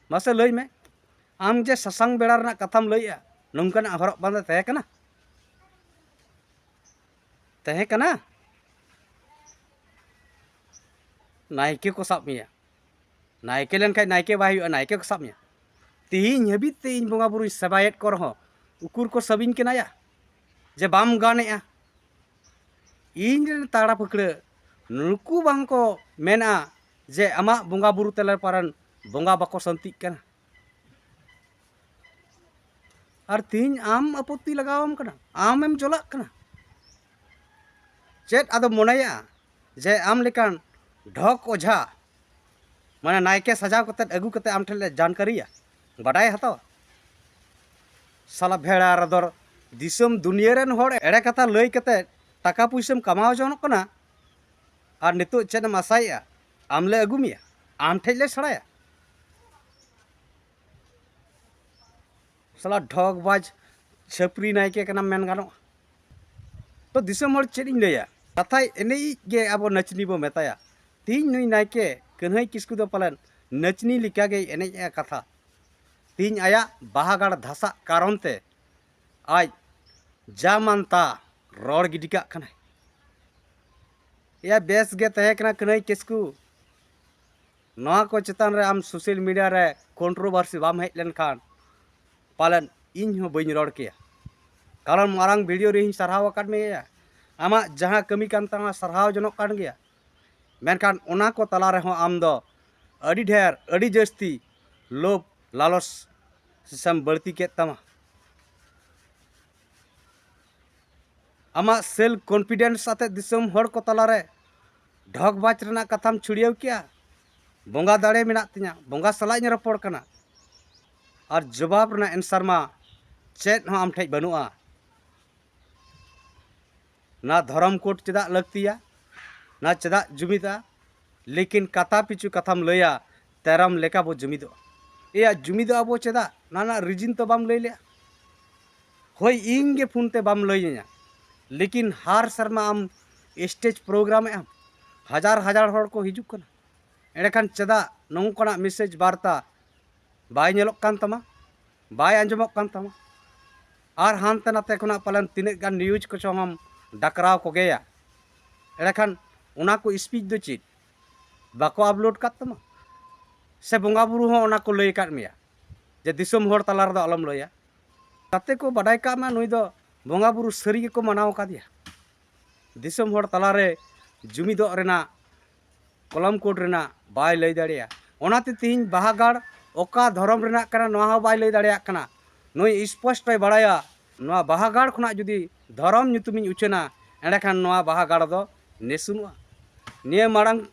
ᱢᱟᱥᱮ ᱞᱟᱹᱭ ᱢᱮ, ᱟᱢ ᱡᱮ ᱥᱟᱥᱟᱝ ᱵᱮᱲᱟ ᱨᱮᱱᱟᱜ ᱠᱟᱛᱷᱟᱢ ᱞᱟᱹᱭᱮᱜᱼᱟ, ᱱᱚᱝᱠᱟᱱᱟᱜ ᱦᱚᱨᱚᱜ ᱵᱟᱸᱫᱮ ᱛᱟᱦᱮᱸ ᱠᱟᱱᱟ? ᱛᱟᱦᱮᱸ ᱠᱟᱱᱟ? ᱱᱟᱭᱠᱮ ᱠᱚ ᱥᱟᱵ ᱢᱮᱭᱟ᱾ ᱱᱟᱭᱠᱮ ᱞᱮᱱᱠᱷᱟᱡ ᱱᱟᱭᱠᱮ ᱵᱟᱭ ᱦᱩᱭᱩᱜᱼᱟ, ᱱᱟᱭᱠᱮ ᱠᱚ ᱥᱟᱵ ᱢᱮᱭᱟ᱾ ᱛᱤᱦᱤᱧ ᱦᱟᱹᱵᱤᱡ ᱛᱮ ᱤᱧ ᱵᱚᱸᱜᱟ ᱵᱩᱨᱩᱧ ᱥᱮᱵᱟᱭᱮᱫ ᱠᱚ ᱨᱮᱦᱚᱸ ᱩᱠᱩᱨ ᱠᱚ ᱥᱟᱹᱵᱤᱧ ᱠᱟᱱᱟ ᱭᱟ ᱡᱮ ᱵᱟᱢ ᱜᱟᱱᱮᱜᱼᱟ᱾ ᱤᱧ ᱨᱮᱱ ᱛᱟᱲᱟ ᱯᱷᱟᱹᱠᱲᱟᱹ ᱱᱩᱠᱩ ᱵᱟᱝ ᱠᱚ ᱢᱮᱱᱟ ᱡᱮ ᱟᱢᱟᱜ ᱵᱚᱸᱜᱟ ᱵᱩᱨᱩ ᱛᱟᱞᱟ ᱯᱟᱨᱟᱱ ᱵᱚᱸᱜᱟ ᱵᱟᱠᱚ ᱥᱟᱱᱛᱤᱜ ᱠᱟᱱᱟ᱾ ᱟᱨ ᱛᱤᱦᱤᱧ ᱟᱢ ᱟᱯᱚᱛᱛᱤ ᱞᱟᱜᱟᱣᱟᱢ ᱠᱟᱱᱟ, ᱟᱢᱮᱢ ᱪᱚᱞᱟᱜ ᱠᱟᱱᱟ᱾ ᱪᱮᱫ ᱟᱫᱚ ᱢᱚᱱᱮᱭᱟ ᱡᱮ ᱟᱢ ᱞᱮᱠᱟᱱ ᱰᱷᱚᱠ ᱚᱡᱷᱟ, ᱢᱟᱱᱮ ᱱᱟᱭᱠᱮ ᱥᱟᱡᱟᱣ ᱠᱟᱛᱮᱫ ᱟᱹᱜᱩ ᱠᱟᱛᱮᱫ ᱟᱢ ᱴᱷᱮᱱ ᱞᱮ ᱡᱟᱱᱠᱟᱨᱤᱭᱟ, ᱵᱟᱰᱟᱭ ᱦᱟᱛᱟᱣᱟ? ᱥᱟᱞᱟ ᱵᱷᱮᱲᱟ ᱨᱚᱫᱚᱨ, ᱫᱤᱥᱚᱢ ᱫᱩᱱᱤᱭᱟᱹ ᱨᱮᱱ ᱦᱚᱲ ᱮᱲᱮ ᱠᱟᱛᱷᱟ ᱞᱟᱹᱭ ᱠᱟᱛᱮᱫ ᱴᱟᱠᱟ ᱯᱩᱭᱥᱟᱹᱢ ᱠᱟᱢᱟᱣ ᱡᱚᱱᱚᱜ ᱠᱟᱱᱟ᱾ ᱟᱨ ᱱᱤᱛᱚᱜ ᱪᱮᱫ ᱮᱢ ᱟᱥᱟᱭᱮᱜᱼᱟ? ᱟᱢ ᱞᱮ ᱟᱹᱜᱩ ᱢᱮᱭᱟ, ᱟᱢ ᱴᱷᱮᱡ ᱞᱮ ᱥᱮᱬᱟᱭᱟ? ᱥᱟᱞᱟ ᱰᱷᱚᱜᱽ ᱵᱟᱡᱽ ᱪᱷᱟᱹᱯᱨᱤ ᱱᱟᱭᱠᱮ ᱠᱟᱱᱟᱢ ᱢᱮᱱ ᱜᱟᱱᱚᱜᱼᱟ᱾ ᱛᱚ ᱫᱤᱥᱚᱢ ᱦᱚᱲ ᱪᱮᱫ ᱤᱧ ᱞᱟᱹᱭᱟ? ᱠᱟᱛᱷᱟᱭ ᱮᱱᱮᱡ ᱜᱮ ᱟᱵᱚ ᱱᱟᱪᱱᱤ ᱵᱚ ᱢᱮᱛᱟᱭᱟ᱾ ᱛᱤᱦᱤᱧ ᱱᱩᱭ ᱱᱟᱭᱠᱮ ᱠᱟᱹᱱᱦᱟᱹᱭ ᱠᱤᱥᱠᱩ ᱫᱚ ᱯᱟᱞᱮᱱ ᱱᱟᱪᱱᱤ ᱞᱮᱠᱟᱜᱮᱭ ᱮᱱᱮᱡ ᱮᱜᱼᱟ ᱠᱟᱛᱷᱟ᱾ ᱛᱤᱦᱤᱧ ᱟᱭᱟᱜ ᱵᱟᱦᱟᱜᱟᱲ ᱫᱷᱟᱥᱟᱜ ᱠᱟᱨᱚᱱ ᱛᱮ ᱟᱡ ᱡᱟ ᱢᱟᱱᱛᱟ ᱨᱚᱲ ᱜᱤᱰᱤ ᱠᱟᱜ ᱠᱟᱱᱟᱭ᱾ ᱮᱭᱟ, ᱵᱮᱥ ᱜᱮ ᱛᱟᱦᱮᱸ ᱠᱟᱱᱟ ᱠᱟᱹᱱᱟᱹᱭ ᱠᱤᱥᱠᱩ᱾ ᱱᱚᱣᱟ ᱠᱚ ᱪᱮᱛᱟᱱ ᱨᱮ ᱟᱢ social media ᱨᱮ controversy ᱵᱟᱢ ᱦᱮᱡ ᱞᱮᱱᱠᱷᱟᱱ ᱯᱟᱞᱮᱱ ᱤᱧ ᱦᱚᱸ ᱵᱟᱹᱧ ᱨᱚᱲ ᱠᱮᱭᱟ᱾ ᱠᱟᱨᱚᱱ ᱢᱟᱨᱟᱝ video ᱨᱮ ᱤᱧ ᱥᱟᱨᱦᱟᱣ ᱟᱠᱟᱫ ᱢᱮᱭᱟ, ᱟᱢᱟᱜ ᱡᱟᱦᱟᱸ ᱠᱟᱹᱢᱤ ᱠᱟᱱ ᱛᱟᱢᱟ ᱥᱟᱨᱦᱟᱣ ᱡᱚᱱᱚᱜ ᱠᱟᱱ ᱜᱮᱭᱟ, ᱢᱮᱱᱠᱷᱟᱱ ᱚᱱᱟ ᱠᱚ ᱛᱟᱞᱟ ᱨᱮᱦᱚᱸ ᱟᱢ ᱫᱚ ᱟᱹᱰᱤ ᱰᱷᱮᱨ, ᱟᱹᱰᱤ ᱡᱟᱹᱥᱛᱤ ᱞᱳᱵᱷ ᱞᱟᱞᱚᱪ ᱥᱮᱥᱮᱢ ᱵᱟᱹᱲᱛᱤ ᱠᱮᱫ ᱛᱟᱢᱟ᱾ ᱟᱢᱟᱜ self confidence ᱟᱛᱮ ᱫᱤᱥᱚᱢ ᱦᱚᱲ ᱠᱚ ᱛᱟᱞᱟᱨᱮ ᱰᱷᱚᱠ ᱵᱟᱡᱽ ᱨᱮᱱᱟᱜ ᱠᱟᱛᱷᱟᱢ ᱪᱷᱩᱲᱭᱟᱹᱣ ᱠᱮᱜᱼᱟ᱾ ᱵᱚᱸᱜᱟ ᱫᱟᱲᱮ ᱢᱮᱱᱟᱜ ᱛᱤᱧᱟ, ᱵᱚᱸᱜᱟ ᱥᱟᱞᱟᱜ ᱤᱧ ᱨᱚᱯᱚᱲ ᱠᱟᱱᱟ, ᱟᱨ ᱡᱚᱵᱟᱵ ᱨᱮᱱᱟᱜ answer ᱢᱟ ᱪᱮᱫ ᱦᱚᱸ ᱟᱢ ᱴᱷᱮᱡ ᱵᱟᱹᱱᱩᱜᱼᱟ᱾ ᱱᱟ ᱫᱷᱚᱨᱚᱢ code ᱪᱮᱫᱟᱜ ᱞᱟᱹᱠᱛᱤᱭᱟ, ᱱᱟ ᱪᱮᱫᱟᱜ ᱡᱩᱢᱤᱫᱟ? ᱞᱮᱠᱤᱱ ᱠᱟᱛᱷᱟ ᱯᱤᱪᱷᱩ ᱠᱟᱛᱷᱟᱢ ᱞᱟᱹᱭᱟ, ᱛᱮᱨᱟᱢ ᱞᱮᱠᱟ ᱵᱚ ᱡᱩᱢᱤᱫᱚᱜᱼᱟ᱾ ᱮᱭᱟ, ᱡᱩᱢᱤᱫᱚᱜᱼᱟ ᱵᱚ ᱪᱮᱫᱟᱜ? ᱱᱟ ᱨᱮᱱᱟᱜ reason ᱛᱚ ᱵᱟᱢ ᱞᱟᱹᱭ ᱞᱮᱜᱼᱟ᱾ ᱦᱳᱭ, ᱤᱧ ᱜᱮ phone ᱛᱮ ᱵᱟᱢ ᱞᱟᱹᱭᱟᱹᱧᱟ, ᱞᱮᱠᱤᱱ ᱦᱟᱨ ᱥᱮᱨᱢᱟ ᱟᱢ stage program ᱮᱜ ᱟᱢ, ᱦᱟᱡᱟᱨ ᱦᱟᱡᱟᱨ ᱦᱚᱲ ᱠᱚ ᱦᱤᱡᱩᱜ ᱠᱟᱱᱟ᱾ ᱮᱸᱰᱮᱠᱷᱟᱱ ᱪᱮᱫᱟᱜ ᱱᱚᱝᱠᱟᱱᱟᱜ message ᱵᱟᱨᱛᱟ ᱵᱟᱭ ᱧᱮᱞᱚᱜ ᱠᱟᱱ ᱛᱟᱢᱟ, ᱵᱟᱭ ᱟᱸᱡᱚᱢᱚᱜ ᱠᱟᱱ ᱛᱟᱢᱟ? ᱟᱨ ᱦᱟᱱᱛᱮ ᱱᱟᱛᱮ ᱠᱷᱚᱱᱟᱜ ᱯᱟᱞᱮᱱ ᱛᱤᱱᱟᱹᱜ ᱜᱟᱱ news ᱠᱚᱪᱚᱝ ᱮᱢ ᱰᱟᱠᱨᱟᱣ ᱠᱚᱜᱮᱭᱟ᱾ ᱮᱸᱰᱮᱠᱷᱟᱱ ᱚᱱᱟ ᱠᱚ speech ᱫᱚ ᱪᱮᱫ ᱵᱟᱠᱚ upload ᱠᱟᱫ ᱛᱟᱢᱟ? ᱥᱮ ᱵᱚᱸᱜᱟ ᱵᱩᱨᱩ ᱦᱚᱸ ᱚᱱᱟ ᱠᱚ ᱞᱟᱹᱭ ᱟᱠᱟᱫ ᱢᱮᱭᱟ ᱡᱮ ᱫᱤᱥᱚᱢ ᱦᱚᱲ ᱛᱟᱞᱟ ᱨᱮᱫᱚ ᱟᱞᱚᱢ ᱞᱟᱹᱭᱟ? ᱡᱟᱛᱮ ᱠᱚ ᱵᱟᱰᱟᱭ ᱠᱟᱜ ᱢᱟ ᱱᱩᱭ ᱫᱚ ᱵᱚᱸᱜᱟ ᱵᱩᱨᱩ ᱥᱟᱹᱨᱤ ᱜᱮᱠᱚ ᱢᱟᱱᱟᱣ ᱟᱠᱟᱫᱮᱭᱟ᱾ ᱫᱤᱥᱚᱢ ᱦᱚᱲ ᱛᱟᱞᱟᱨᱮ ᱡᱩᱢᱤᱫᱚᱜ ᱨᱮᱱᱟᱜ, ᱠᱚᱞᱚᱢ ᱠᱳᱰ ᱨᱮᱱᱟᱜ ᱵᱟᱭ ᱞᱟᱹᱭ ᱫᱟᱲᱮᱭᱟᱜᱼᱟ᱾ ᱚᱱᱟᱛᱮ ᱛᱮᱦᱮᱧ ᱵᱟᱦᱟ ᱜᱟᱲ ᱚᱠᱟ ᱫᱷᱚᱨᱚᱢ ᱨᱮᱱᱟᱜ ᱠᱟᱱᱟ, ᱱᱚᱣᱟ ᱦᱚᱸ ᱵᱟᱭ ᱞᱟᱹᱭ ᱫᱟᱲᱮᱭᱟᱜ ᱠᱟᱱᱟ᱾ ᱱᱩᱭ ᱥᱯᱚᱥᱴᱚᱭ ᱵᱟᱲᱟᱭᱟ, ᱱᱚᱣᱟ ᱵᱟᱦᱟ ᱜᱟᱲ ᱠᱷᱚᱱᱟᱜ ᱡᱩᱫᱤ ᱫᱷᱚᱨᱚᱢ ᱧᱩᱛᱩᱢᱤᱧ ᱩᱪᱷᱟᱹᱱᱟ, ᱮᱸᱰᱮᱠᱷᱟᱱ ᱱᱚᱣᱟ ᱵᱟᱦᱟ ᱜᱟᱲ ᱫᱚ ᱱᱮᱥᱩᱱᱚᱜᱼᱟ᱾ ᱱᱤᱭᱟᱹ ᱢᱟᱲᱟᱝ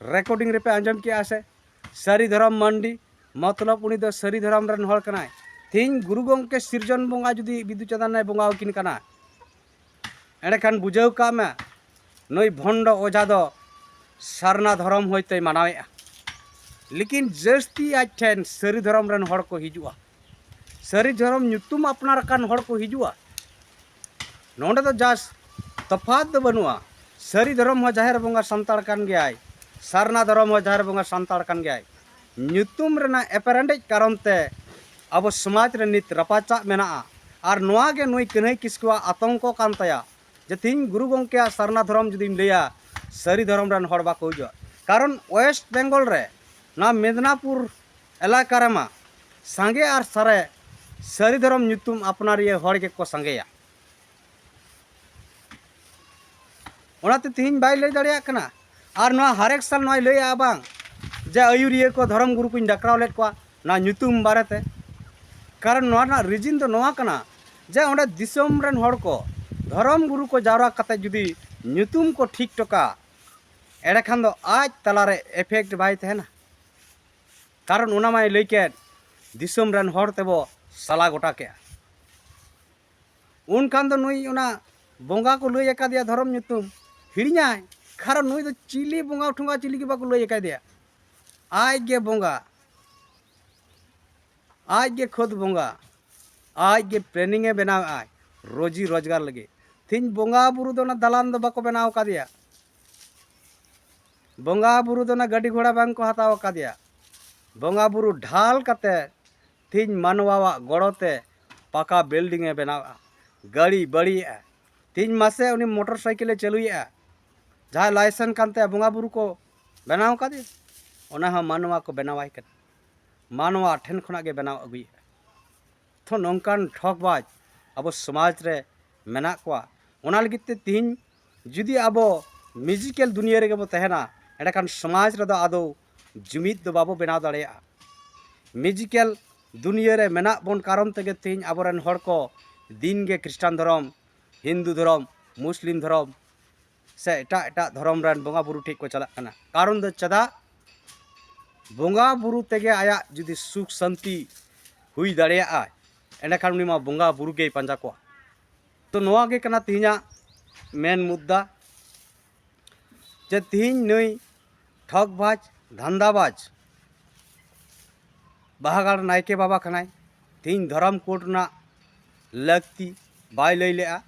ᱨᱮᱠᱚᱨᱰᱤᱝ ᱨᱮᱯᱮ ᱟᱸᱡᱚᱢ ᱠᱮᱜᱼᱟ ᱥᱮ? ᱥᱟᱹᱨᱤ ᱫᱷᱚᱨᱚᱢ ᱢᱟᱹᱱᱰᱤ, ᱢᱚᱛᱞᱚᱵ ᱩᱱᱤ ᱫᱚ ᱥᱟᱹᱨᱤ ᱫᱷᱚᱨᱚᱢ ᱨᱮᱱ ᱦᱚᱲ ᱠᱟᱱᱟᱭ᱾ ᱛᱮᱦᱮᱧ ᱜᱩᱨᱩ ᱜᱚᱢᱠᱮ ᱥᱤᱨᱡᱚᱱ ᱵᱚᱸᱜᱟ ᱡᱩᱫᱤ ᱵᱤᱫᱩ ᱪᱟᱸᱫᱟᱱ ᱮ ᱵᱚᱸᱜᱟ ᱟᱹᱠᱤᱱ ᱠᱟᱱᱟ, ᱮᱸᱰᱮᱠᱷᱟᱱ ᱵᱩᱡᱷᱟᱹᱣ ᱠᱟᱜ ᱢᱮ, ᱱᱩᱭ ᱵᱷᱚᱱᱰᱚ ᱚᱡᱷᱟ ᱫᱚ ᱥᱟᱨᱱᱟ ᱫᱷᱚᱨᱚᱢ ᱦᱚᱭᱛᱳᱭ ᱢᱟᱱᱟᱣᱮᱫᱼᱟ, ᱞᱮᱠᱤᱱ ᱡᱟᱹᱥᱛᱤ ᱟᱡ ᱴᱷᱮᱱ ᱥᱟᱹᱨᱤ ᱫᱷᱚᱨᱚᱢ ᱨᱮᱱ ᱦᱚᱲ ᱠᱚ ᱦᱤᱡᱩᱜᱼᱟ᱾ ᱥᱟᱹᱨᱤ ᱫᱷᱚᱨᱚᱢ ᱧᱩᱛᱩᱢ ᱟᱯᱱᱟᱨ ᱟᱠᱟᱱ ᱦᱚᱲ ᱠᱚ ᱦᱤᱡᱩᱜᱼᱟ᱾ ᱱᱚᱰᱮ ᱫᱚ ᱡᱟᱥ ᱛᱚᱯᱷᱟᱛ ᱫᱚ ᱵᱟᱹᱱᱩᱜᱼᱟ᱾ ᱥᱟᱹᱨᱤ ᱫᱷᱚᱨᱚᱢ ᱦᱚᱸ ᱡᱟᱦᱮᱨ ᱵᱚᱸᱜᱟ ᱥᱟᱱᱛᱟᱲ ᱠᱟᱱ ᱜᱮᱭᱟᱭ, ᱥᱟᱨᱱᱟ ᱫᱷᱚᱨᱚᱢ ᱦᱚᱸ ᱡᱟᱦᱮᱨ ᱵᱚᱸᱜᱟ ᱥᱟᱱᱛᱟᱲ ᱠᱟᱱ ᱜᱮᱭᱟᱭ᱾ ᱧᱩᱛᱩᱢ ᱨᱮᱱᱟᱜ ᱮᱯᱮᱨᱮᱸᱰᱮᱡ ᱠᱟᱨᱚᱱ ᱛᱮ ᱟᱵᱚ ᱥᱚᱢᱟᱡᱽ ᱨᱮ ᱱᱤᱛ ᱨᱟᱯᱟᱪᱟᱜ ᱢᱮᱱᱟᱜᱼᱟ᱾ ᱟᱨ ᱱᱚᱣᱟ ᱜᱮ ᱱᱩᱭ ᱠᱟᱹᱱᱦᱟᱹᱭ ᱠᱤᱥᱠᱩᱣᱟᱜ ᱟᱛᱚᱝᱠᱚ ᱠᱟᱱ ᱛᱟᱭᱟ, ᱡᱮ ᱛᱤᱦᱤᱧ ᱜᱩᱨᱩ ᱜᱚᱢᱠᱮᱭᱟᱜ ᱥᱟᱨᱱᱟ ᱫᱷᱚᱨᱚᱢ ᱡᱩᱫᱤᱧ ᱞᱟᱹᱭᱟ, ᱥᱟᱹᱨᱤ ᱫᱷᱚᱨᱚᱢ ᱨᱮᱱ ᱦᱚᱲ ᱵᱟᱠᱚ ᱦᱤᱡᱩᱜᱼᱟ᱾ ᱠᱟᱨᱚᱱ ᱳᱭᱮᱥᱴ ᱵᱮᱝᱜᱚᱞ ᱨᱮ, ᱱᱚᱣᱟ ᱢᱮᱫᱽᱱᱟᱯᱩᱨ ᱮᱞᱟᱠᱟ ᱨᱮᱢᱟ ᱥᱟᱸᱜᱮ ᱟᱨ ᱥᱟᱨᱮ ᱥᱟᱹᱨᱤ ᱫᱷᱚᱨᱚᱢ ᱧᱩᱛᱩᱢ ᱟᱯᱱᱟᱨᱤᱭᱟᱹ ᱦᱚᱲ ᱜᱮᱠᱚ ᱥᱟᱸᱜᱮᱭᱟ᱾ ᱚᱱᱟᱛᱮ ᱛᱤᱦᱤᱧ ᱵᱟᱭ ᱞᱟᱹᱭ ᱫᱟᱲᱮᱭᱟᱜ ᱠᱟᱱᱟ᱾ ᱟᱨ ᱱᱚᱣᱟ ᱦᱟᱨᱮᱠ ᱥᱟᱞ ᱱᱚᱣᱟᱭ ᱞᱟᱹᱭᱮᱜᱼᱟ ᱵᱟᱝ, ᱡᱮ ᱟᱹᱭᱩᱨᱤᱭᱟᱹ ᱠᱚ, ᱫᱷᱚᱨᱚᱢ ᱜᱩᱨᱩ ᱠᱚᱧ ᱰᱟᱠᱨᱟᱣ ᱞᱮᱫ ᱠᱚᱣᱟ, ᱱᱚᱣᱟ ᱧᱩᱛᱩᱢ ᱵᱟᱨᱮᱛᱮ᱾ ᱠᱟᱨᱚᱱ ᱱᱚᱣᱟ ᱨᱮᱱᱟᱜ ᱨᱤᱡᱤᱱ ᱫᱚ ᱱᱚᱣᱟ ᱠᱟᱱᱟ, ᱡᱮ ᱚᱸᱰᱮ ᱫᱤᱥᱚᱢ ᱨᱮᱱ ᱦᱚᱲ ᱠᱚ, ᱫᱷᱚᱨᱚᱢ ᱜᱩᱨᱩ ᱠᱚ ᱡᱟᱣᱨᱟ ᱠᱟᱛᱮ ᱡᱩᱫᱤ ᱧᱩᱛᱩᱢ ᱠᱚ ᱴᱷᱤᱠ ᱴᱚᱠᱟ, ᱮᱸᱰᱮᱠᱷᱟᱱ ᱫᱚ ᱟᱡ ᱛᱟᱞᱟᱨᱮ ᱮᱯᱷᱮᱠᱴ ᱵᱟᱭ ᱛᱟᱦᱮᱱᱟ᱾ ᱠᱟᱨᱚᱱ ᱚᱱᱟ ᱢᱟᱭ ᱞᱟᱹᱭ ᱠᱮᱫ, ᱫᱤᱥᱚᱢ ᱨᱮᱱ ᱦᱚᱲ ᱛᱮᱵᱚ ᱥᱟᱞᱟ ᱜᱚᱴᱟ ᱠᱮᱜᱼᱟ᱾ ᱩᱱᱠᱷᱟᱱ ᱫᱚ ᱱᱩᱭ ᱚᱱᱟ ᱵᱚᱸᱜᱟ ᱠᱚ ᱞᱟᱹᱭ ᱟᱠᱟᱫᱮᱭᱟ ᱫᱷᱚᱨᱚᱢ ᱧᱩᱛᱩᱢ, ᱦᱤᱲᱤᱧᱟᱭ᱾ ᱠᱟᱨᱚᱱ ᱱᱩᱭ ᱫᱚ ᱪᱤᱞᱤ ᱵᱚᱸᱜᱟ ᱴᱷᱚᱸᱜᱟ ᱪᱤᱞᱤ ᱜᱮ ᱵᱟᱠᱚ ᱞᱟᱹᱭ ᱟᱠᱟᱫᱮᱭᱟ᱾ ᱟᱡ ᱜᱮ ᱵᱚᱸᱜᱟ, ᱟᱡ ᱜᱮ ᱠᱷᱩᱫ ᱵᱚᱸᱜᱟ, ᱟᱡ ᱜᱮ ᱯᱞᱮᱱᱤᱝ ᱮ ᱵᱮᱱᱟᱣᱮᱫᱼᱟᱭ ᱨᱳᱡᱤ ᱨᱳᱡᱽᱜᱟᱨ ᱞᱟᱹᱜᱤᱫ᱾ ᱛᱮᱦᱮᱧ ᱵᱚᱸᱜᱟ ᱵᱩᱨᱩ ᱫᱚ ᱚᱱᱟ ᱫᱟᱞᱟᱱ ᱫᱚ ᱵᱟᱠᱚ ᱵᱮᱱᱟᱣ ᱟᱠᱟᱫᱮᱭᱟ᱾ ᱵᱚᱸᱜᱟ ᱵᱩᱨᱩ ᱫᱚ ᱚᱱᱟ ᱜᱟᱹᱰᱤ ᱜᱷᱚᱲᱟ ᱵᱟᱝ ᱠᱚ ᱦᱟᱛᱟᱣ ᱟᱠᱟᱫᱮᱭᱟ᱾ ᱵᱚᱸᱜᱟ ᱵᱩᱨᱩ ᱰᱷᱟᱞ ᱠᱟᱛᱮ ᱛᱮᱦᱮᱧ ᱢᱟᱱᱣᱟᱣᱟᱜ ᱜᱚᱲᱚ ᱛᱮ ᱯᱟᱠᱟ ᱵᱤᱞᱰᱤᱝ ᱮ ᱵᱮᱱᱟᱣᱮᱫᱼᱟ, ᱜᱟᱹᱲᱤ ᱵᱟᱹᱲᱤᱭᱮᱫᱼᱟ᱾ ᱛᱮᱦᱮᱧ ᱢᱟᱥᱮ ᱩᱱᱤ ᱢᱚᱴᱚᱨ ᱥᱟᱭᱠᱮᱞ ᱮ ᱪᱟᱹᱞᱩᱭᱮᱫᱼᱟ, ᱡᱟᱦᱟᱸᱭ ᱞᱟᱭᱥᱮᱱᱥ ᱠᱟᱱ ᱛᱟᱭᱟ, ᱵᱚᱸᱜᱟ ᱵᱩᱨᱩ ᱠᱚ ᱵᱮᱱᱟᱣ ᱟᱠᱟᱫᱮᱭᱟ᱾ ᱚᱱᱟ ᱦᱚᱸ ᱢᱟᱱᱣᱟ ᱠᱚ ᱵᱮᱱᱟᱣᱟᱭ ᱠᱟᱱᱟ, ᱢᱟᱱᱣᱟ ᱴᱷᱮᱱ ᱠᱷᱚᱱᱟᱜ ᱜᱮ ᱵᱮᱱᱟᱣ ᱟᱹᱜᱩᱭᱮᱫᱼᱟ᱾ ᱛᱚ ᱱᱚᱝᱠᱟᱱ ᱴᱷᱚᱠᱵᱟᱡᱽ ᱟᱵᱚ ᱥᱚᱢᱟᱡᱽ ᱨᱮ ᱢᱮᱱᱟᱜ ᱠᱚᱣᱟ᱾ ᱚᱱᱟ ᱞᱟᱹᱜᱤᱫ ᱛᱮ ᱛᱤᱦᱤᱧ ᱡᱩᱫᱤ ᱟᱵᱚ ᱢᱮᱡᱤᱠᱮᱞ ᱫᱩᱱᱤᱭᱟᱹ ᱨᱮᱜᱮ ᱵᱚ ᱛᱟᱦᱮᱱᱟ, ᱮᱸᱰᱮᱠᱷᱟᱱ ᱥᱚᱢᱟᱡᱽ ᱨᱮᱫᱚ ᱟᱫᱚ ᱡᱩᱢᱤᱫ ᱫᱚ ᱵᱟᱵᱚ ᱵᱮᱱᱟᱣ ᱫᱟᱲᱮᱭᱟᱜᱼᱟ᱾ ᱢᱮᱡᱤᱠᱮᱞ ᱫᱩᱱᱤᱭᱟᱹ ᱨᱮ ᱢᱮᱱᱟᱜ ᱵᱚᱱ ᱠᱟᱨᱚᱱ ᱛᱮᱜᱮ ᱛᱤᱦᱤᱧ ᱟᱵᱚᱨᱮᱱ ᱦᱚᱲ ᱠᱚ ᱫᱤᱱ ᱜᱮ ᱠᱷᱨᱤᱥᱴᱟᱱ ᱫᱷᱚᱨᱚᱢ, ᱦᱤᱱᱫᱩ ᱫᱷᱚᱨᱚᱢ, ᱢᱩᱥᱞᱤᱢ ᱫᱷᱚᱨᱚᱢ ᱥᱮ ᱮᱴᱟᱜ ᱮᱴᱟᱜ ᱫᱷᱚᱨᱚᱢ ᱨᱮᱱ ᱵᱚᱸᱜᱟ ᱵᱩᱨᱩ ᱴᱷᱮᱱ ᱠᱚ ᱪᱟᱞᱟᱜ ᱠᱟᱱᱟ᱾ ᱠᱟᱨᱚᱱ ᱫᱚ ᱪᱮᱫᱟᱜ? ᱵᱚᱸᱜᱟ ᱵᱩᱨᱩ ᱛᱮᱜᱮ ᱟᱭᱟᱜ ᱡᱩᱫᱤ ᱥᱩᱠ ᱥᱟᱱᱛᱤ ᱦᱩᱭ ᱫᱟᱲᱮᱭᱟᱜᱼᱟ, ᱮᱸᱰᱮᱠᱷᱟᱱ ᱩᱱᱤ ᱢᱟ ᱵᱚᱸᱜᱟ ᱵᱩᱨᱩ ᱜᱮᱭ ᱯᱟᱸᱡᱟ ᱠᱚᱣᱟ᱾ ᱛᱚ ᱱᱚᱣᱟ ᱜᱮ ᱠᱟᱱᱟ ᱛᱮᱦᱮᱧᱟᱜ ᱢᱮᱱ ᱢᱩᱫᱽᱫᱟ, ᱡᱮ ᱛᱮᱦᱮᱧ ᱱᱩᱭ ᱴᱷᱚᱠᱵᱟᱡᱽ, ᱫᱷᱟᱱᱫᱟᱵᱟᱡᱽ ᱵᱟᱦᱟᱜᱟᱲ ᱱᱟᱭᱠᱮ ᱵᱟᱵᱟ ᱠᱟᱱᱟᱭ᱾ ᱛᱮᱦᱮᱧ ᱫᱷᱚᱨᱚᱢ ᱠᱳᱰ ᱨᱮᱱᱟᱜ ᱞᱟᱹᱠᱛᱤ ᱵᱟᱭ ᱞᱟᱹᱭ ᱞᱮᱜᱼᱟ,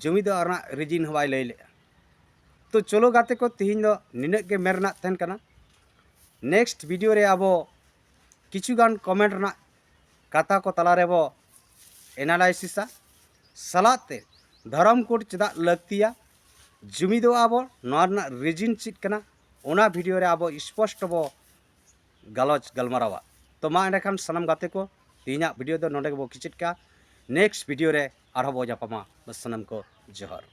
ᱡᱩᱢᱤᱫᱚᱜ ᱨᱮᱱᱟᱜ ᱨᱤᱡᱤᱱ ᱦᱚᱸ ᱵᱟᱭ ᱞᱟᱹᱭ ᱞᱮᱜᱼᱟ᱾ ᱛᱚ ᱪᱚᱞᱚ ᱜᱟᱛᱮ ᱠᱚ, ᱛᱮᱦᱮᱧ ᱫᱚ ᱱᱤᱱᱟᱹᱜ ᱜᱮ ᱢᱮᱱ ᱨᱮᱱᱟᱜ ᱛᱟᱦᱮᱱ ᱠᱟᱱᱟ᱾ ᱱᱮᱠᱥᱴ ᱵᱷᱤᱰᱤᱭᱳ ᱨᱮ ᱟᱵᱚ ᱠᱤᱪᱷᱩᱜᱟᱱ ᱠᱚᱢᱮᱱᱴ ᱨᱮᱱᱟᱜ ᱠᱟᱛᱷᱟ ᱠᱚ ᱛᱟᱞᱟ ᱨᱮᱵᱚ ᱮᱱᱟᱞᱟᱭᱥᱤᱥᱟ, ᱥᱟᱞᱟᱜ ᱛᱮ ᱫᱷᱚᱨᱚᱢ ᱠᱳᱰ ᱪᱮᱫᱟᱜ ᱞᱟᱹᱠᱛᱤᱭᱟ, ᱡᱩᱢᱤᱫᱚᱜᱼᱟ ᱵᱚ, ᱱᱚᱣᱟ ᱨᱮᱱᱟᱜ ᱨᱤᱡᱤᱱ ᱪᱮᱫ ᱠᱟᱱᱟ, ᱚᱱᱟ ᱵᱷᱤᱰᱤᱭᱳ ᱨᱮ ᱟᱵᱚ ᱥᱯᱚᱥᱴᱚ ᱵᱚ ᱜᱟᱞᱚᱪ ᱜᱟᱞᱢᱟᱨᱟᱣᱟ᱾ ᱛᱚ ᱢᱟ ᱮᱸᱰᱮᱠᱷᱟᱱ ᱥᱟᱱᱟᱢ ᱜᱟᱛᱮ ᱠᱚ, ᱛᱮᱦᱮᱧᱟᱜ ᱵᱷᱤᱰᱤᱭᱳ ᱫᱚ ᱱᱚᱰᱮ ᱜᱮᱵᱚ ᱠᱮᱪᱮᱫ ᱠᱟᱜᱼᱟ᱾ ᱱᱮᱠᱥᱴ ᱵᱷᱤᱰᱤᱭᱳ ᱨᱮ ᱟᱨᱦᱚᱸ ᱵᱚ ᱧᱟᱯᱟᱢᱟ᱾ ᱵᱟᱥ ᱥᱟᱱᱟᱢ ᱠᱚ ᱡᱚᱦᱟᱨ᱾